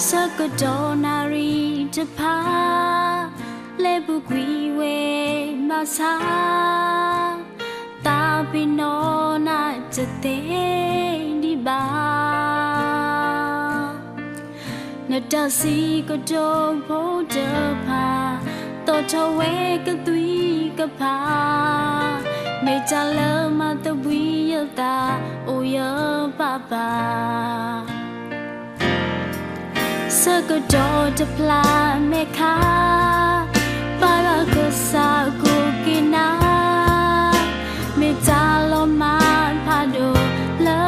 ဆၢကတီၢ်နၣ်ရံၣ်တဖၣ် လဲၤပူၤကွံာ်ဝဲဘၣ်ဆၣ်, သးပ့ၤနီၣ်နၤတသ့ဒံးဘၣ်. နတၢ်စံးကတိၤဖိတဖၣ် သီၣ်ထီၣ်ဝဲကသွံကဖး, မ့ၢ်တၢ်လၢမၤသဘှံးယသး အိၣ်ယပာ်ပာ် ဆၢကတီၢ်တဖျၢၣ်မဲာ်ခါ, ပၢ်လၢကစၢ်ကိးက့ၤနၤ, မ့ၢ်တၢ်လီၤမၢ်ဖးဒိၣ်လၢ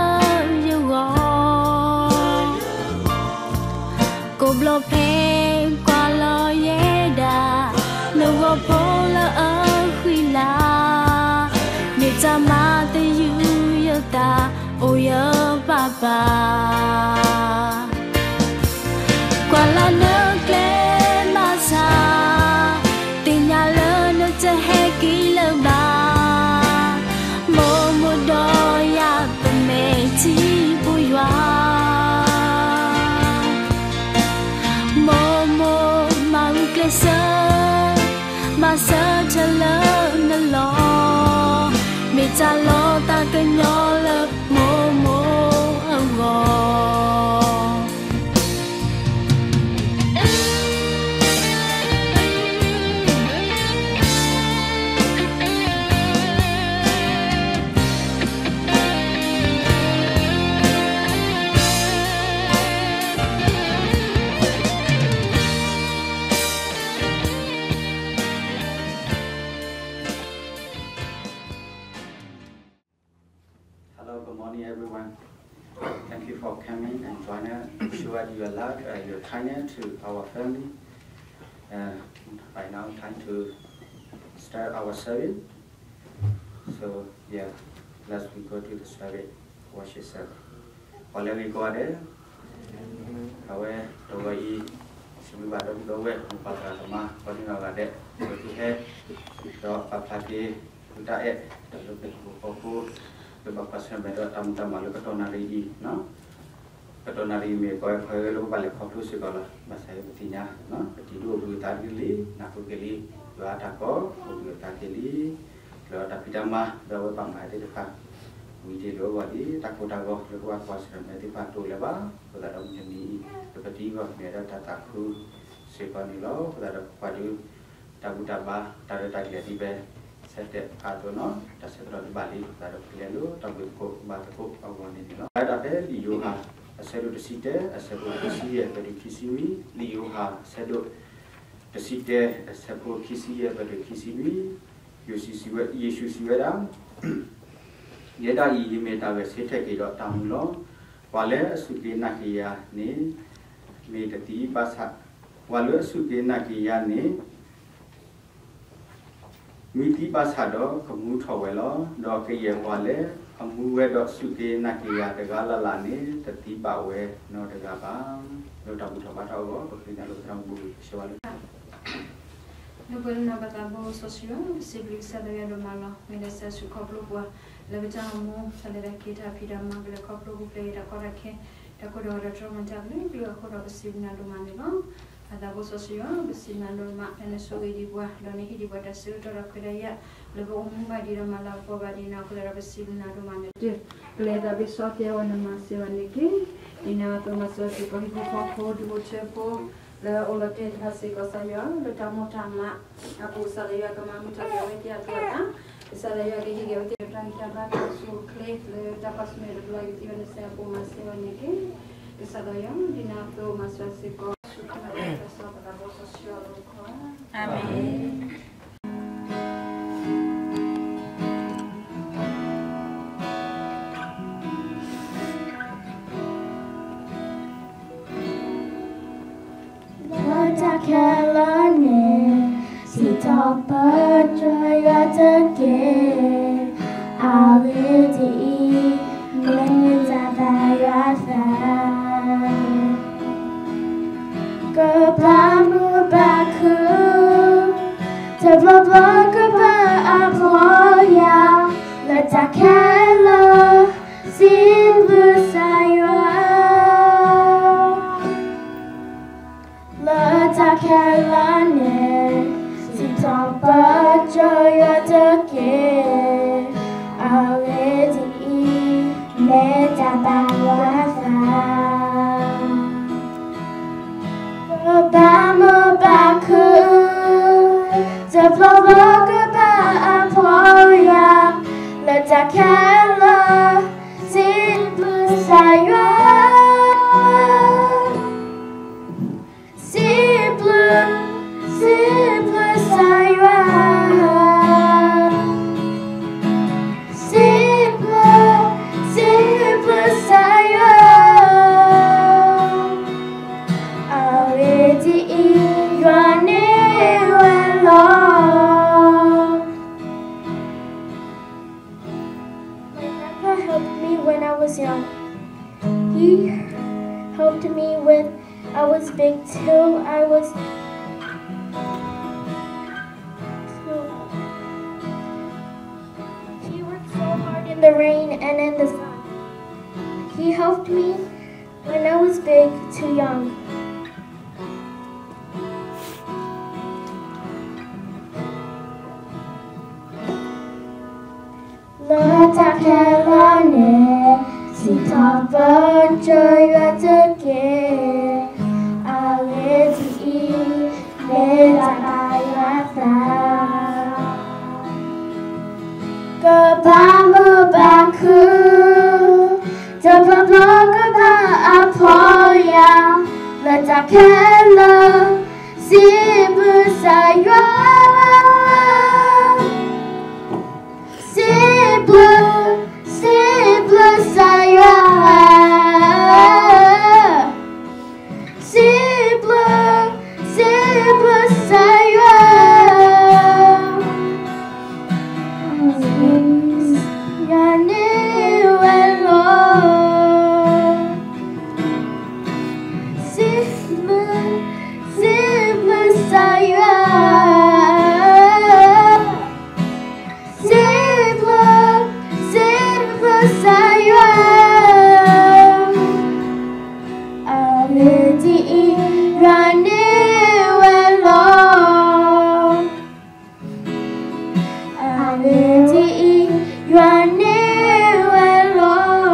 ယဂီၢ်, ကိးဘျီဖဲကွၢ်လီၤယဲဒၣ်, နဂီၢ်ဖိလၢအဃံလၤ, မ့ၢ်တၢ်မၤသယုၢ်ယသး အိၣ်ယပာ်ပာ် ကွၢ်လၢနကျဲဘၣ်ဆၣ်, သ့ၣ်ညါလၢနတဟဲက့ၤလၢၤဘၣ်. မိၢ်မိၢ်ဒီးယၤပမဲာ်ထံပူၤယွၤ, မိၢ်မိၢ်မၤဂုာ်ကျဲးစၢး, ဘၣ်ဆၢထၢၣ်လၢနလီၢ်, မ့ၢ်တၢ်လီၤသးကညီၤလၢမိၢ်မိၢ်အဂီၢ်. Hello, good morning, everyone. Thank you for coming and joining us. Show us your love, uh, your kindness to our family. Uh, right now, time to start our service. So, yeah, let's we go to the service, worship service. ပှၤလၢအဂ့ၤကိးဂၤဒဲး, အဝဲတဂီၤအံၤ, စံးဘျုးဘၣ်ဒီပုၢ်ဒီဝဲၢ် မိၢ်ပၢ်သရၣ်သမါ ကိးဒံနီၢ်ဂၤဒဲး, လၢသုဟဲ ဒီးပာ်ဖျါက့ၤ သုတၢ်အဲၣ် တၢ်လၢပဟံၣ်ဖိဃီဖိ လၢဘၣ်ကွၢ်ဆၢၣ်မဲာ်ဒီးတၢ်မူတၢ်မၤလၢကတီၢ်နၣ်ရံၣ်အံၤ, ကတီၢ်နၣ်ရံၣ်အံၤမ့ၢ် ကီဝဲခီဝဲလၢပဘၣ်လဲၤခီဖျိစ့ၢ်ကီးလီၤ. ဘၣ်ဆၣ်ယပသ့ၣ်ညါ, ပတံၤဒိၣ်အိၣ်ဘှံးအသးတက့ၢ်လံ, နၢ်ဟူက့ၤလံ, ယွၤအတၢ်ကိး အိၣ်ဘှံးအသးက့ၤလံ, လၢတၢ်ဖံးတၢ်မၤ ဒီးအဝဲဘၣ်မၤသ့ၣ်တဖၣ်, ဝံၤတ့ၢ်လၢအဂီၢ်လံ, တၢ်ကိၢ်တၢ်ဂီၤလၢပဘၣ်ကွၢ်ဆၢၣ်မဲာ်သ့ၣ်တဖၣ်တအိၣ်လၢၤဘၣ်, အဃိသတးဒီးမုၢ်တနံၤအံၤ လၢပတံၤအဂီၢ်မ့ၢ်ဝဲဒၣ်တၢ်သးခုစ့ၢ်ကီးန့ၣ်လီၤ. အဃိသတးဒီးပှၤဒုး တၢ်ဘူၣ်တၢ်ဘါ တၢ်ရဲၣ်တၢ်ကျဲၤဒ်ဖဲ ဆၢတဲာ်အသိးနီၤ, တၢ်ဆၢကတီၢ်တဘၣ်လံ, အဃိသတးဒီးပကလဲၤလၢတၢ်ဘှံးသကိးဘါသကိးအဂီၢ်န့ၣ်န့ၣ်လီၤ. လၢတၢ်ဖဲလံာ်ယိၤဟၣ် အဆၢဒိၣ်တဆံတၢ အဆၢဖိခံဆံယဲၢ် ပတုၤခံဆံနွံ, လံာ်ယိၤဟၣ် အဆၢဒိၣ်တဆံတၢ အဆၢဖိခံဆံယဲၢ် ပတုၤခံဆံနွံ, ယ့ၣ်ၡူးစံးဝဲ, ယ့ၣ်ၡူးစံးဝဲဒၣ် ယဲဒၣ်အံၤ ယမ့ၢ်တၢ်ဂဲၤဆၢထၢၣ်က့ၤဒီးတၢ်မူလီၤ. ပှၤလၢအစူၢ်က့ၤနာ်က့ၤယၤန့ၣ် မ့ၢ်တသံဘၣ်ဆၣ်, ပှၤလၢအစူၢ်က့ၤနာ်က့ၤယၤန့ၣ် မ့ၢ်သံဘၣ်ဆၣ်ဒီး ကမူထီၣ်ဝဲလီၤ. ဒီးကယဲၢ်ပှၤလၢအမူဝဲဒီးစူၢ်က့ၤနာ်က့ၤယၤတဂၤလၢ်လၢ်န့ၣ် တသံဘၣ်ဝဲနီတဂၤဘၣ်. လၢတၢ်ဘူၣ်ထီၣ်ဘါထီၣ်အဂီၢ် ပဃ့ကညးလၢပတၢ်မူဘူၣ်ဆၢဝါလၢ လၢပှဲၤလၢနၤပသးဘိစီဆှံယွၤ, ပစံးဘျုးကစၢ်သးယွၤဒိၣ်မးလီၤ. မ့ၢ်လၢဆၢဆူခီဖျိပှၤ လၢပတၢ်အိၣ်မူတၢ်လဲၤတၢ်က့ၤတၢ်ဖံးတၢ်မၤ ကလဲၤခီဖျိပူၤဖျဲးတၢ်ကီတၢ်ခဲ တၢ်ကိၢ်တၢ်ဂီၤတၢ်တြီမၤတၢ်ကလုာ်ကလုာ်အဃိဒီး ပစံးဘျုးနၤဒိၣ်မးန့ၣ်လီၤ. ပသးဘိစီဆှံယွၤ, ပစံးဘျုးနၤဒိၣ်မး လၢနဆိၣ်ဂ့ၤဒံးပှၤ ဒီးနဟ့ၣ်ဒံးပှၤတၢ်ဆၢကတီၢ်ဒီးခွဲးတၢ်ယာ် လၢပအိၣ်မူဘၣ်ဒံးဒီးမၤလၤကပီၤဘၣ်ဒံးန့ၣ်အဃိဒီး ပစံးဘျုးနၤဒိၣ်မးန့ၣ်လီၤ. ပလဲၤသးဘ့ၣ်စီတဲဝဲနမၤစၢၤဝဲန့ၣ်က့ၤ ဒ်န့ၣ်အသိးမၤစၢၤစ့ၢ်ကီး ဟံၣ်ဖိဃီဖိ ဒူၣ်ဖိထၢဖိ လၢအအိၣ်လီၤတဲာ်တဖၣ်စ့ၢ်ကီး ကစၢ်ယွၤ လၢတၢ်မိၣ်တၢ်မးအပူၤ ကစၢ်ယွၤကမၤမုာ်ထီၣ်က့ၤအဝဲသ့ၣ်အကျါ, ကစၢ်ယွၤကဟ့ၣ်က့ၤအဝဲသ့ၣ်တၢ်ဂံၢ်တၢ်ဘါ တၢ်အိၣ်ဆူၣ်အိၣ်ချ့ လၢတၢ်ကွၢ်ဆၢၣ်မဲာ်တဘျီအံၤ ကသံၣ်ဝဲန့ၣ်စ့ၢ်ကီး မၤစၢၤဝဲန့ၣ်က့ၤ ကစၢ်ယွၤ ဒ်န့ၣ်အသိးမၤစၢၤစ့ၢ်ကီး ဆူခရံာ်အမံၤ တၢ်စီပသးဘိစီဆှံယွၤအဃိ အၤမ့ၣ်. လၢတၢ်ခဲလၢာ်န့ၣ် စံးထီၣ်ပတြၢၤယွၤတက့ၢ်. အဂ့ၢ်ဒ်အံၤ, မ့ၢ်တၢ်သးယွၤသး ကဘၣ်မုာ်ဘၣ်ခုၣ် တဘျီဘျီကဘၣ်အဘှီယၤ လၢတၢ်ခဲလၢာ် စံးဘျုးကစၢ်ယွၤ. ခဲလၢာ်န့ၣ် စံးထီၣ်ပတြၢၤယွၤတက့ၢ်. အဂ့ၢ်ဒ်အံၤ, မ့ၢ်တၢ်ဘၣ်ယွၤသး ကဘၣ်မုာ်ဘၣ်ခုၣ်, တဘျီဘျီကဘၣ်အဖှီၣ်ယာ်, လၢတၢ်ခဲလၢာ် စံးဘျုးကစၢ်ယွၤ, စံးဘျုး, စံးဘျုးကစၢ်ယွၤ, စံးဘျုး, စံးဘျုးကစၢ်ယွၤ, အဂ့ၢ်ဒ်အံၤ, ယွၤန့ၢ်ဝဲလီၤ. My grandpa helped me when I was young. He helped me when I was big till I was. He worked so hard in the rain and in the sun. He helped me when I was big too young. လၢတၢ်ခဲလၢာ်န့ၣ် စံးထီၣ်ပတြၢၤယွၤတက့ၢ်. အဂ့ၢ်ဒ်အံၤ, မ့ၢ်တၢ်ဘၣ်ယွၤသး ကဘၣ်မုာ်ဘၣ်ခုၣ်, တဘျီဘျီကဘၣ်အဖှီၣ်ယာ်, လၢတၢ်ခဲလၢာ် စံးဘျုးကစၢ်ယွၤ, စံးဘျုး, စံးဘျုးကစၢ်ယွၤ, စံးဘျုး, စံးဘျုးကစၢ်ယွၤ, ယွၤန့ၢ်ဝဲလီၤ. စံးဘျုး, စံးဘျုးကစၢ်ယွၤ, စံးဘျုး, စံးဘျုးကစၢ်ယွၤ, အဂ့ၢ်ဒ်အံၤ, ယွၤန့ၢ်ဝဲလီၤ. အဂ့ၢ်ဒ်အံၤ, ယွၤန့ၢ်ဝဲလီၤ.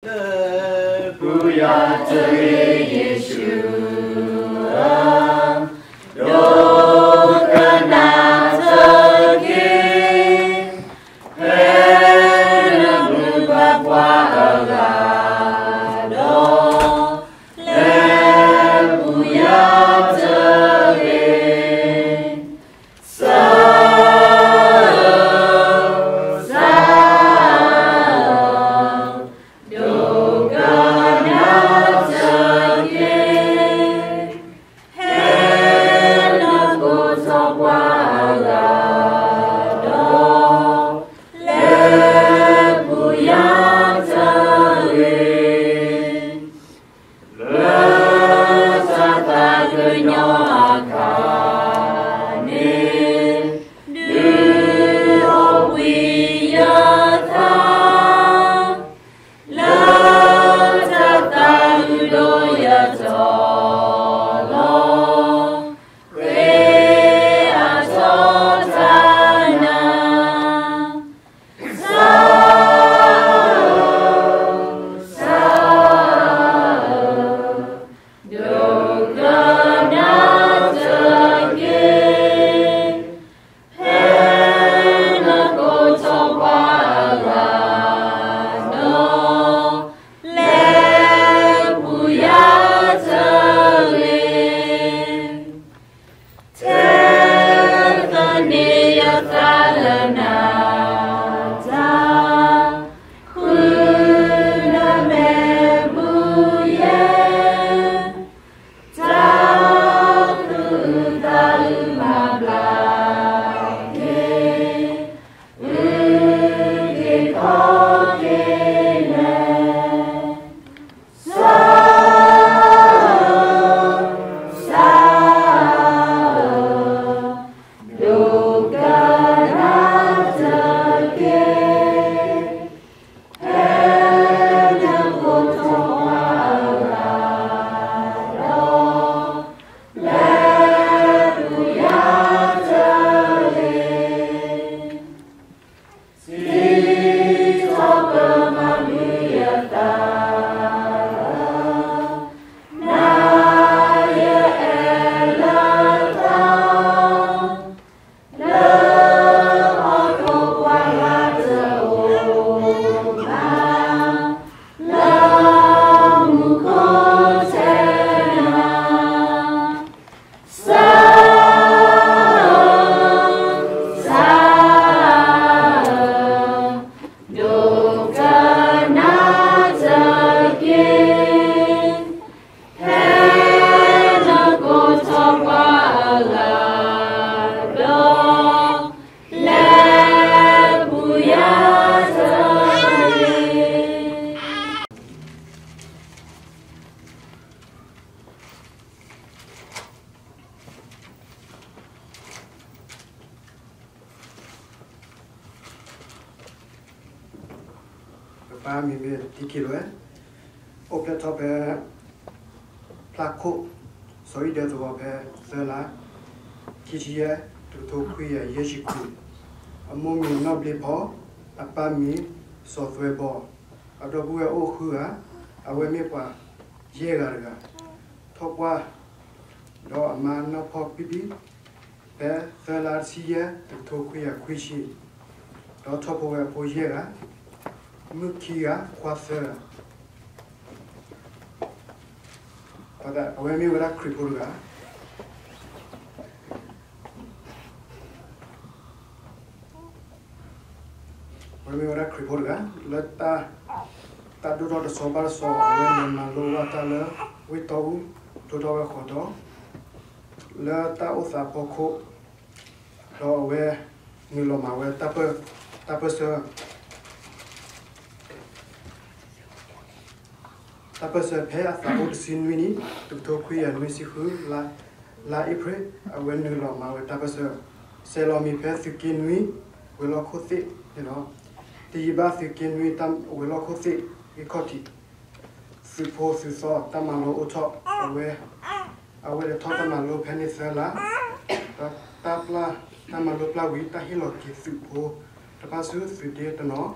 လၢပူၤယၤတဂ့ၤ ယ့ၣ်ၡူးဧၢ, ဒိကနၣ်တက့ၢ်, ဖဲနဘျုးဘၣ်ပှၤအဂၤဒီး, လၢပူၤယၤတဂ့ၤ, ကစၢ်ဧၢ, ကစၢ်ဧၢ, ဒိကနၣ်တက့ၢ်. အမံၤမ့ၢ် တံခံလွဲ, အိၣ်ဖျဲၣ်ထီၣ်ဖဲ ဖျါခိၣ် စီၤအံၤဒဲးသဝီဖဲ သၢလါ ခံဆံယဲၢ် တကထိခွံကယၤယဲၢ်ဆံခွံ, အမိၢ်မံၤနီၢ်ဘျ့ဖီ, အပၢ်မံၤစီၤသွဲဘီ, အဒီပုၢ်ဝဲၢ်အိၣ်ဃုဂၤ, အဝဲမ့ၢ်ပှၤယဲၢ်ဂၤတဂၤ, ထီၣ်ပှၢ် ဒီးအမါနီၢ်ဖီပံၣ်ပံၣ် ဖဲသၢလါတဆံယဲၢ် တကထိခွံကယၤခွံဆံ, ဒီးထီၣ်ဖိဝဲအဖိယဲၢ်ဂၤ, မုၣ်ခံဂၤ ခွါသၢဂၤ, အဝဲမ့ၢ်ဝဲဒၣ်ခရံာ်ဖိတဂၤ အဝဲမ့ၢ်ဝဲဒၣ်ခရံာ်ဖိတဂၤ လၢတၢ်ဒိၣ်ထီၣ်တဆီဘၣ်တဆီ အဝဲလဲၤမၤလိဘၣ်တၢ်လၢ ဝ့ၢ်တီအူ ဒိၣ်ထီၣ်ဝဲဃီၤဒီး လၢတၢ်အိၣ်သးဖီခိၣ်, ဒီးအဝဲနုာ်လီၤမၤဝဲ တၢ်ပၢၢ်ဆၢ တၢ်ပၢၢ်ဆၢဖဲအသးအိၣ်တဆံနွံနံၣ် တကထိခွံကယၤနွံဆံဃု လါအ့ဖြ့ၣ် အဝဲနုာ်လီၤမၤဝဲတၢ်ပၢၢ်ဆၢ, ဆဲးလီၤမံၤဖဲသုးက့နွံ ဝဲၤလီၢ်ခိၣ်သ့ၣ်န့ၣ်လီၤ. တယံာ်ဘၣ်သုးက့နွံ ဝဲၤလီၢ်ခိၣ်သ့ၣ် ဂံၢ်ခီၣ်ထံး သုးဖိသုးသီတၢ်မၤလိအိၣ်ထီၣ် အဝဲ အဝဲလဲၤထီၣ်တၢ်မၤလိဖဲန့ၣ်သၢလါ, ဒီးတၢ်ပျၢ် တၢ်မၤလိပျၢ်ဝံၤ တၢ်ဟ့ၣ်လီၤက့ၤသုးဖိ တဖၣ်ဆူသုးဒ့တနီၤ,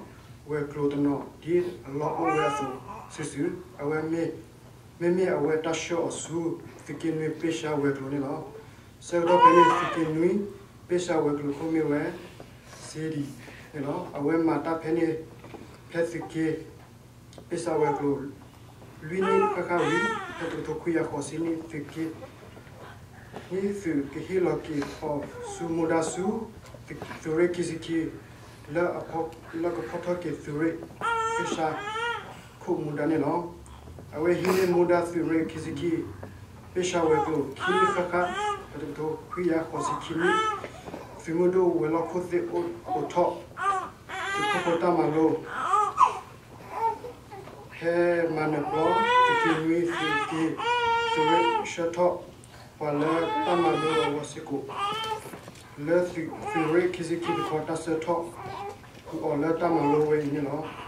ဝဲၤကျိၤတနီၤ ဒ်အလီၢ်အိၣ်ဝဲအသိးစုာ်စုာ်, အဝဲမ့မ့ၢ်အဝဲတၢ်ဆှၢအီၤဆူ သုးက့နွံ ပ့ၢ်ၡါဝဲၤကျိၤန့ၣ်လီၤ. ဆၢကတီၢ်ဖဲန့ၣ် သုးက့နွံ ပ့ၢ်ၡါဝဲၤကျိၤခိၣ်မ့ၢ်ဝဲ စ့ဒံန့ၣ်လီၤ. အဝဲမၤတၢ်ဖဲန့ၣ် ဖဲသုးက့ ပ့ၢ်ၡါဝဲၤကျိၤ လွံၢ်နံၣ်ဃၣ်ဃၣ်ဝံၤ ဖဲတကထိခွံကယၤဃိးဆံနံၣ် သုးက့ နံၣ်သုးကဟ့ၣ်လီၤက့ၤအီၤဆူမူဒါဆူ သုးရ့ၣ်ခံဆံခံ လၢ လၢကဖီၣ်ထီၣ်က့ၤသုးရ့ၣ် ပ့ၢ်ၡါခိၣ်မူဒါန့ၣ်လီၤ. အဝဲဟံးန့ၢ်မူဒါသုးရ့ၣ်ခံဆံခံ ပ့ၢ်ၡါဝဲၤကျိၤ ခံနံၣ်ဃၣ်ဃၣ် ဖဲတကထိခွံကယၤဃိးဆံခံနံၣ် သုးမုၢ်ဒိၣ်ဝဲၤလီၢ်ခိၣ်သ့ၣ်အိၣ်ထီၣ် သုးခိၣ်ဖိတၢ်မၤလိ ဖဲမၤနၢၤပျီ သုးက့နွံ သုးက့ သုးရ့ၣ်ဆှၢထီၣ်ပှၤလၢတၢ်မၤလိအဂီၢ်စ့ၢ်ကီး လၢသုးရ့ၣ်ခံဆံခံတခီ တၢ်ဆှၢထီၣ်ဃုာ်အီၤလၢတၢ်မၤလိဝဲအံၤန့ၣ်လီၤ.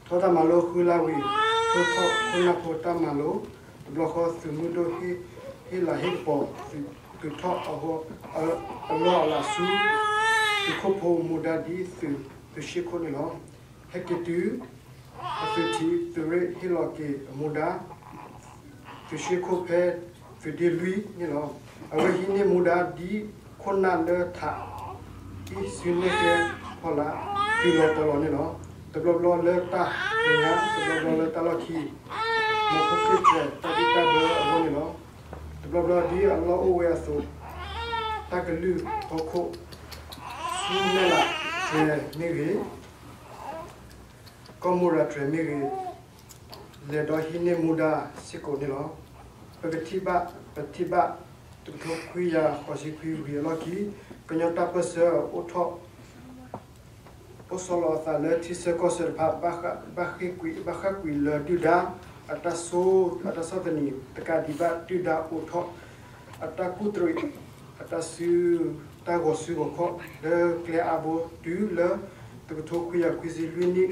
ထီၣ်တၢ်မၤလိဃုလါဝံၤ ထိၣ်ထီၣ်ခိၣ်နၢ်ဖိတၢ်မၤလိ တဘျီဃီသုးမုၢ်ဒိၣ်ဟ့ၣ်လၤဟ့ၣ်ကပီၤ သုးထီၣ် အလီၢ်အလၤဆူ သုးခိၣ်ဖိမူဒါဒ်သုး သုးရှ့ခိၣ်န့ၣ်လီၤ. ဟဲက့ၤတုၤ အသုးထံး သုးရ့ၣ်ဟ့ၣ်လီၤက့ၤအမူဒါ သုးရှ့ခိၣ်ဖဲသုးဒ့လွံၢ်န့ၣ်လီၤ. အဝဲဟံးန့ၢ်မူဒါဒ်ခိၣ်နၢ်လၢထး အံၣ်စုနဲၣ်ကျဲဖီလာ် တုၤလီၤတီၤလီၤန့ၣ်လီၤ. တဘျီဘျီလၢတၢ်မဲာ်ညါ တဘျီဘျီလၢတၢ်လီၢ်ခံ မီၤဖိက့ၣ်တြဲၤတၢ်ဘံၣ်တၢ်ဘၢအဂီၢ်န့ၣ်လီၤ. တဘျီဘျီဒ်အလီၢ်အိၣ်ဝဲအသိး တၢ်ကလုၢ်ဟီၣ်ခိၣ် ဆူမဲၢ်လးတြဲၤမ့ၢ်ဂ့ၤ ကီၢ်မိၢ်ရၤတြဲၤမ့ၢ်ဂ့ၤ လဲၤဒီးဟံးန့ၢ်မူဒါစ့ၢ်ကီးန့ၣ်လီၤ. ပကထံၣ်ဘၣ် ပထံၣ်ဘၣ် တကထိခွံကယၤဃိးဆံခွံဝံၤအလီၢ်ခံ ကညီတၢ်ပၢၢ်ဆၢအိၣ်ထီၣ် အိၣ်ဆီလီၤအသးလၢထံဆၢကီၢ်ဆၢတဖၣ် ဘၣ်ဃ့ၢ်ကွံာ် ဘၣ်ဃ့ၢ်ကွံာ်လၢဒုၣ်ဒါ အတၢ်ဆိ အတၢ်ဆီၣ်သနံး တကးဒံးဘၣ်ဒုၣ်ဒါအိးထီၣ် အတၢ်ကူၣ်တရံး အတၢ်စု တၢ်ဂီၤစုဂီၤခီၣ် လၢကျဲအါဘိ တုၤလၢ တကထိခွံကယၤခွံဆံလွံၢ်နံၣ် နိၣ်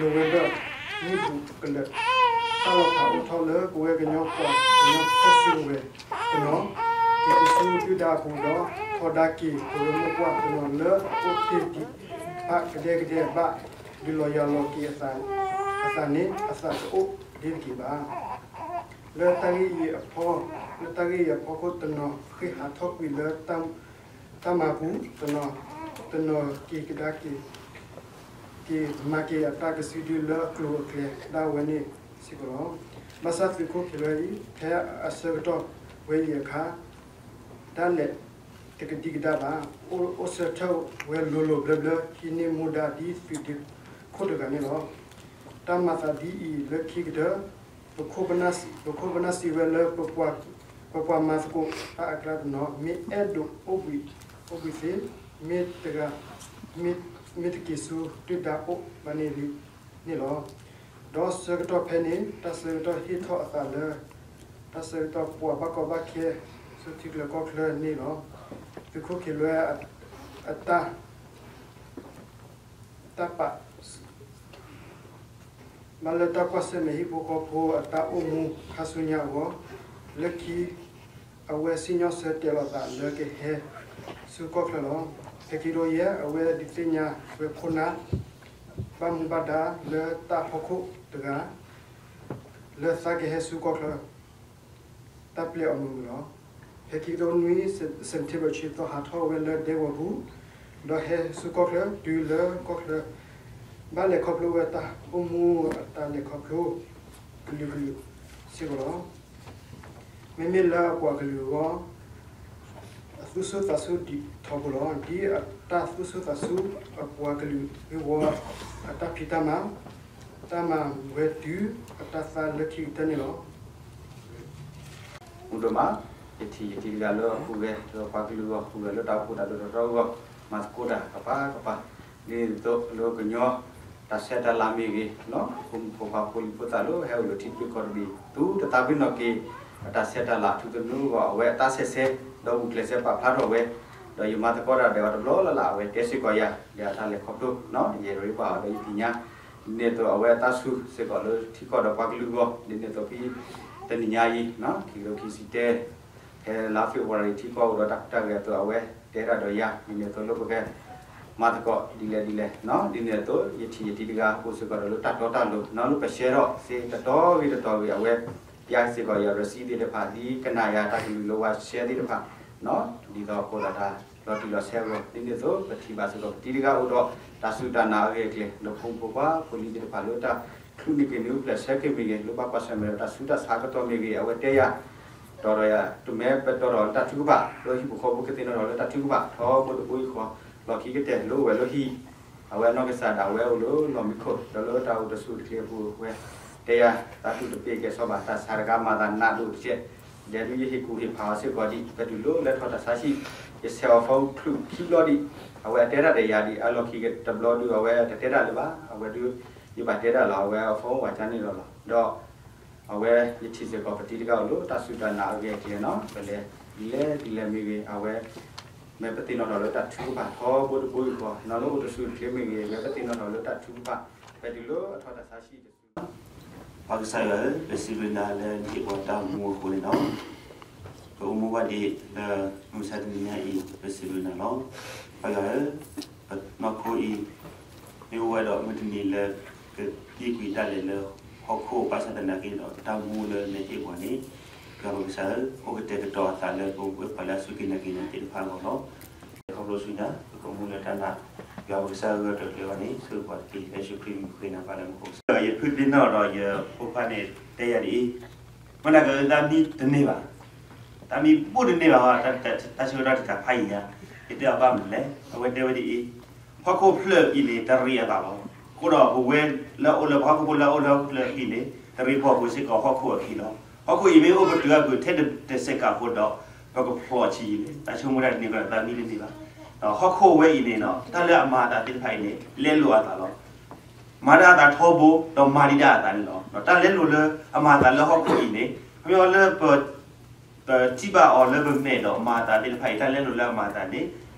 ဝ့ဘၢၣ် နံၣ်ပူၤကလၢာ် တၢ်လီၤဖးအိၣ်ထီၣ်လၢပဝဲကညီ ကညီဖီၣ်စုကဝဲၤတနီၤ က့ၤဆူဒုၣ်ဒါအပူၤဒီး ထီဒါက့ၤပဝဲမိၢ်ပှၢ်တနီၤလၢအအိၣ်တ့ၢ်ဒံးဘၣ်ကဒဲကဒဲဘၣ် ဒုးလီၤယၤလီၤက့ၤအသးန့ၣ် အသးတအိၣ်ဒံးတက့ၢ်ဘၣ်. လၢတၢ်ဂ့ၢ်အံၤအဖီ လၢတၢ်ဂ့ၢ်အံၤအဖီခိၣ် တနီၤဃ့ၢ်ဟးထီၣ်ကွံာ်လၢ တၢ်မၤပူၤ တနီၤ တနီၤက့ၤကဒါက့ၤ က့ၤမၤက့ၤအတၢ်ကစုဒုလၢအကျိၤအကျဲဒၣ်ဝဲန့ၣ်စ့ၢ်ကီးလီၤ. ဘၣ်ဆၣ်သုးခိၣ်ခံလွဲအံၤ ဖဲအဆၢကတီၢ်ဝဲအံၤအခါ ဒၣ်လဲာ်တကဒံကဒါဘၣ်, အိၣ်ဆၢထၢၣ်ဝဲလိၤလိၤဘျၢဘျၢ ဟံးန့ၢ်မူဒါဒ်သုးဒ့ခိၣ်တဂၤန့ၣ်လီၤ. တၢ်မၤသးဒ်အံၤလၢခံကတၢၢ် ပခိၣ်ပနၢ်စံးဝဲလၢ ပပှၤမၤသကိးတၢ်အကျါတနီၤ မ့ၢ်အဲၣ်ဒိးအိၣ်ဘှံး အိၣ်ဘှံးသ့ မ့ၢ်တဂၤ မ့ၢ်တက့ၤဆူဒုၣ်ဒါအိၣ်ဘၣ်န့ၣ်လံန့ၣ်လီၤ. ဒီးဆၢကတီၢ်ဖဲန့ၣ် တၢ်ဆၢကတီၢ်ဟ့ၣ်ထီၣ်အသးလၢ တၢ်ဆၢကတီၢ်ပှၤဘၣ်ကီဘၣ်ခဲ ဆူထံချၢကီၢ်ချၢန့ၣ်လီၤ. သုးခိၣ်ခံလွဲအတၢ် တၢ်ပာ် ဘၣ်လၢတၢ်ကွၢ်ဆၢၣ်မဲာ်ဟံၣ်ဖိဃီဖိအတၢ်အိၣ်မူခါဆူညါအဂီၢ်, လၢခံ အဝဲစံၣ်ညီၣ်ဆၢတဲာ်လီၤသးလၢကဟဲဆူကီၢ်ချၢလီၤ. ဖဲခံကထိယဲၢ် အဝဲဒုးသ့ၣ်ညါဝဲခိၣ်နၢ် ဘၣ်မူဘၣ်ဒါလၢတၢ်ဖီခိၣ်တဂၤ လၢသးကဟဲဆူကီၢ်ချၢ တၢ်ပျဲအီၤမုာ်မုာ်လီၤ. ဖဲခံကထိနွံ September ဆံသီ ဟးထီၣ်ဝဲလၢဒဲကဝီၤပူၤ, ဒီးဟဲဆူကီၢ်ချၢ တုၤလၢကီၢ်ချၢ ဘၣ်လဲၤခီဖျိဝဲတၢ်အိၣ်မူအတၢ်လဲၤခီဖျိ ကလုာ်ကလုာ်စ့ၢ်ကီးလီၤ. မ့မ့ၢ်လၢအပှၤကလုာ်အဂီၢ် အသူၣ်ဆူၣ်သးဆူၣ်ဒံးထီဘိလီၤ. ဒ်အတၢ်သူၣ်ဆူၣ်သးဆူၣ် အပှၤကလုာ်ဂ့ၢ်ဝီအတၢ်ဖံးတၢ်မၤ, တၢ်မၤဝဲတုၤအတၢ်သါလၢခံကတၢၢ်န့ၣ်လီၤ. မုၢ်ဒိၣ်မး, ယထံၣ်ယတံၤတဂၤလၢဟူးဂဲၤလၢပှၤကလုာ်အဂီၢ်, ဟူးဂဲၤလၢတၢ်အိၣ်ဖှိၣ်တၢ်ဒိၣ်ထီၣ်ထီထီၣ်အဂီၢ်, မၤသကိးတၢ်ကပၤကပၤ, ဒ်သိးလၢကညီတၢ်ဆဲးတၢ်လၤမ့ၢ်ဂ့ၤ, ဖိမုၣ်ဖိခွါဖိလံၤဖိသၣ်လၢဟဲအိၣ်လၢထံတဘ့ၣ်ကီၢ်တဘ့ၣ် သူတသးပ့ၤနီၣ်က့ၤ အတၢ်ဆဲးတၢ်လၤထူသနူအဂီၢ်, အဝဲအတၢ်ဆဲးဆဲး ဒီးဂုာ်ကျဲးစၢးပာ်ဖျါထီၣ်ဝဲ, ဒီးယမၤသကိးတၢ်ဒီးအီၤတဘျီလၢ်လၢ် အဝဲတဲစ့ၢ်ကီးယၤ ဒီးအတၢ်လဲၤခီဖျိ ယဲရ့ဘၣ်အီၤဒီးယသ့ၣ်ညါ ဒ်န့ၣ်အသိးအဝဲအတၢ်ဆူၣ်စ့ၢ်ကီးလၢထံကီၢ်ဒီးပှၤကလုာ်အဂီၢ်, ဒ်န့ၣ်အသိးဖဲတနံၤညါအံၤ ခံကထိခံဆံတၢ ဖဲလါ February ထံကီၢ်အိၣ်ဒီးတၢ်ဟူးတၢ်ဂဲၤအသိး အဝဲတဲတၢ်ဒီးယၤ ဒ်န့ၣ်အသိးလၢပကမၤသကိးဒ်လဲၣ်ဒ်လဲၣ်, ဒ်န့ၣ်အသိး ယထံၣ်ယတံၤတဂၤ အိၣ်စ့ၢ်ကီးဒီးလၢတၢ်တီတၢ်လိၤ လၢပ share ထီၣ်စ့တတီၤဂ့ၤတတီၤဂ့ၤ အဝဲ ပျၢ်စ့ၢ်ကီးယၤ receipt သ့ၣ်တဖၣ် ဒ်ကနၣ်ယၤတၢ်ကလုၢ်လၢပှၤ share သ့ၣ်တဖၣ် ဒ်သိးအဃိဒီးတၢ်လီၤတံၢ်လီၤဆဲးအဂီၢ်, ဒ်န့ၣ်အသိး ပထံၣ်ဘၣ်စ့ၢ်ကီးပတံၤတဂၤအိၣ်ဒီး တၢ်စူၢ်တၢ်နာ်အဂ့ၢ်အကျိၤ လၢဖိမုၣ်ဖိခွါဖိလံၤသ့ၣ်တဖၣ်လၢတၢ် ချုးန့ၢ်က့ၤန့ၣ် အိၣ်ဖျဲၣ်ဆၢက့ၤမ့ၢ်ဂ့ၤ, လၢဘၣ်ကွၢ်ဆၢၣ်မဲာ်ဒီးတၢ်ဆူးတၢ်ဆါကတီၢ်မ့ၢ်ဂ့ၤ, အဝဲတဲယၤ, တီၢ်ဒီးယၤ, တမ့ၢ်ပတီၢ်ထီၣ်လၢတၢ်ထုကဖၣ်, လၢဟံၣ်ဖိဃီဖိကသ့ၣ်နီၣ်ထီၣ်လၢတၢ်ထုကဖၣ်, ထီဘိတဘိယူၢ်ဃီ, လီၢ်ခံကတၢၢ်လၢအိၣ်ဝဲလၢဟံၣ်, အဝဲအနီၢ်ကစၢ်ဒၣ်ဝဲအိၣ်လၢလီၢ်မံခိၣ်, ဒီးလၢတၢ်အိၣ်တဆူၣ်တချ့အပူၤဝဲ, တဲယၤ, တၢ်တူၢ်တပ့ၢ်ကဲဆီဘၣ်, တၢ်ဆါတဂၤမၤသးနးဒိၣ်တက့ၢ်, ဒဲဒုးယဟ့ၣ်ကူၣ်ဟ့ၣ်ဖးအီၤစ့ၢ်ကီးဒံး, ပတုၤလၢလဲၤထီၣ်တၢ်ဆါဟံၣ်, ယဆဲးအီၤ phone ချုးခံဘျီဒံး, အဝဲအတဲတၢ်ဒီးယၤဒံး, အလီၢ်ခံကတဘျီဒုး အဝဲတတဲတၢ်လၢၤဘၣ်, အဝဲဒုး, ယဘၣ်တဲတၢ်လီၤ, အဝဲအ phone ဝဲကန့ၣ်လီၤလီၤ, ဒီး အဝဲယထံၣ်စ့ၢ်ကီးပတံၤတဂၤအိၣ်လၢတၢ်စူၢ်တၢ်နာ်အဂ့ၢ်အကျိၤန့ၣ်, ပလဲၤဒ်လဲၣ်ဒ်လဲၣ်မ့ၢ်ဂ့ၤ, အဝဲ မ့ၢ်ပသ့ၣ်နီၣ်ထီၣ်လၢတၢ်ထုကဖၣ် ထီဘိတဘိယူၢ်ဃီ, နီၢ်လၢအိၣ်တဆူၣ်တချ့မ့ၢ်ဂ့ၤ, မ့ၢ်ပသ့ၣ်နီၣ်ထီၣ်လၢတၢ်ထုကဖၣ်, ပတုၤလၢအထီၣ်တၢ်ဆါဟံၣ်တဆူၣ် ပကစၢ်ယွၤဧၢ, ပစံးဘျုးနၤလၢနဟ့ၣ်ပှၤတၢ်အိၣ်မူအဃိန့ၣ်လီၤ. ပအိၣ်မူဘၣ်ဒံးလၢမုၢ်မဆါတနံၤညါအံၤ ပစံးဘျုးနၤလီၤ. ပၢ်ယွၤဧၢ, ပနီၢ်ခိအံၤ မ့ၢ်အိၣ်ဝဲဒီးမုၢ်တနံၤလၢ ကသံကွံာ်ဒၣ်လဲာ်လၢဟီၣ်ခိၣ်ဘၣ်ဆၣ်သနာ်က့ဒီး တၢ်အိၣ်မူလၢနဟ့ၣ်ပှၤန့ၣ်, ယွၤပကစၢ်ဧၢ, အိၣ်ကတဲာ်ကတီၤအသးလၢပဝဲပှၤလၢအစူၢ်က့ၤနာ်က့ၤနၤသ့ၣ်တဖၣ်အဂီၢ်လီၤ. ခီဖျိဆူညါ ပကမူလၢတၢ်နာ်, ယွၤပကစၢ်ဂၢၢ်တကျၢၤဘၣ်န့ၣ် ဆိၣ်ဂ့ၤပှၤတက့ၢ်. လၢယ့ၣ်ၡူးခရံာ်မံၤဃ့နၤပၢ်လၢမူခိၣ်, ယဖုသ့ၣ်နီၣ်ဒီးယဖိခွါန့ၣ်တဲယၤဒ်အံၤ, မ့ၢ်နကသးမံတန့ၢ်ဘၣ်, သးမံဘူးတန့ၢ်ဘၣ်, တၢ်ဆၢကတီၢ်တဖၣ်အံၤညါ, ယတဲအီၤဘၣ်မနုၤလဲၣ်, အဝဲတဲဝဲဒ်အံၤ, ဟီၣ်ခိၣ်ဖျၢၣ်အံၤန့ၣ် တရံးအသးလီၤ. အဃိဒီးပဝဲလၢအအိၣ်လၢပှၤဟီၣ်ခိၣ်ဖိလၢအအိၣ်လၢဟီၣ်ခိၣ်ဖျၢၣ်အံၤန့ၣ် တရံးပိာ်ပှၤစ့ၢ်ကီးဟီၣ်ခိၣ်အခံလီၤ. ဟီၣ်ခိၣ်အံၤမ့ၢ်အိၣ်ပတုာ်အပူၤထဲတစဲးကးဖိဒီး ပကဖျိးဆံးယံာ်လဲၣ်. တၢ်ဆိကမိၣ်တၢ်တန့ၢ်ကီး သးမံတန့ၢ်ဘၣ်. ဟီၣ်ခိၣ်ဝဲအံၤန့ၣ်ဒီး တၢ်လၢအမၤအသးသ့ၣ်တဖၣ်အံၤန့ၣ် လဲလိာ်အသးလီၤ. မၤတၢ်အသးထီဘိ ဒီးမၤဒံးတၢ်အသးန့ၣ်လီၤ. ဒီးတၢ်လဲလိာ်လၢအမၤအသးလၢဟီၣ်ခိၣ်အံၤန့ၣ် ခီဖျိလၢပ ပထံၣ်ဘၣ်အီၤလၢပမဲာ်ဒီးမၤအသးသ့ၣ်တဖၣ်အံၤ တၢ်လဲလိာ်လၢအမၤအသးန့ၣ်,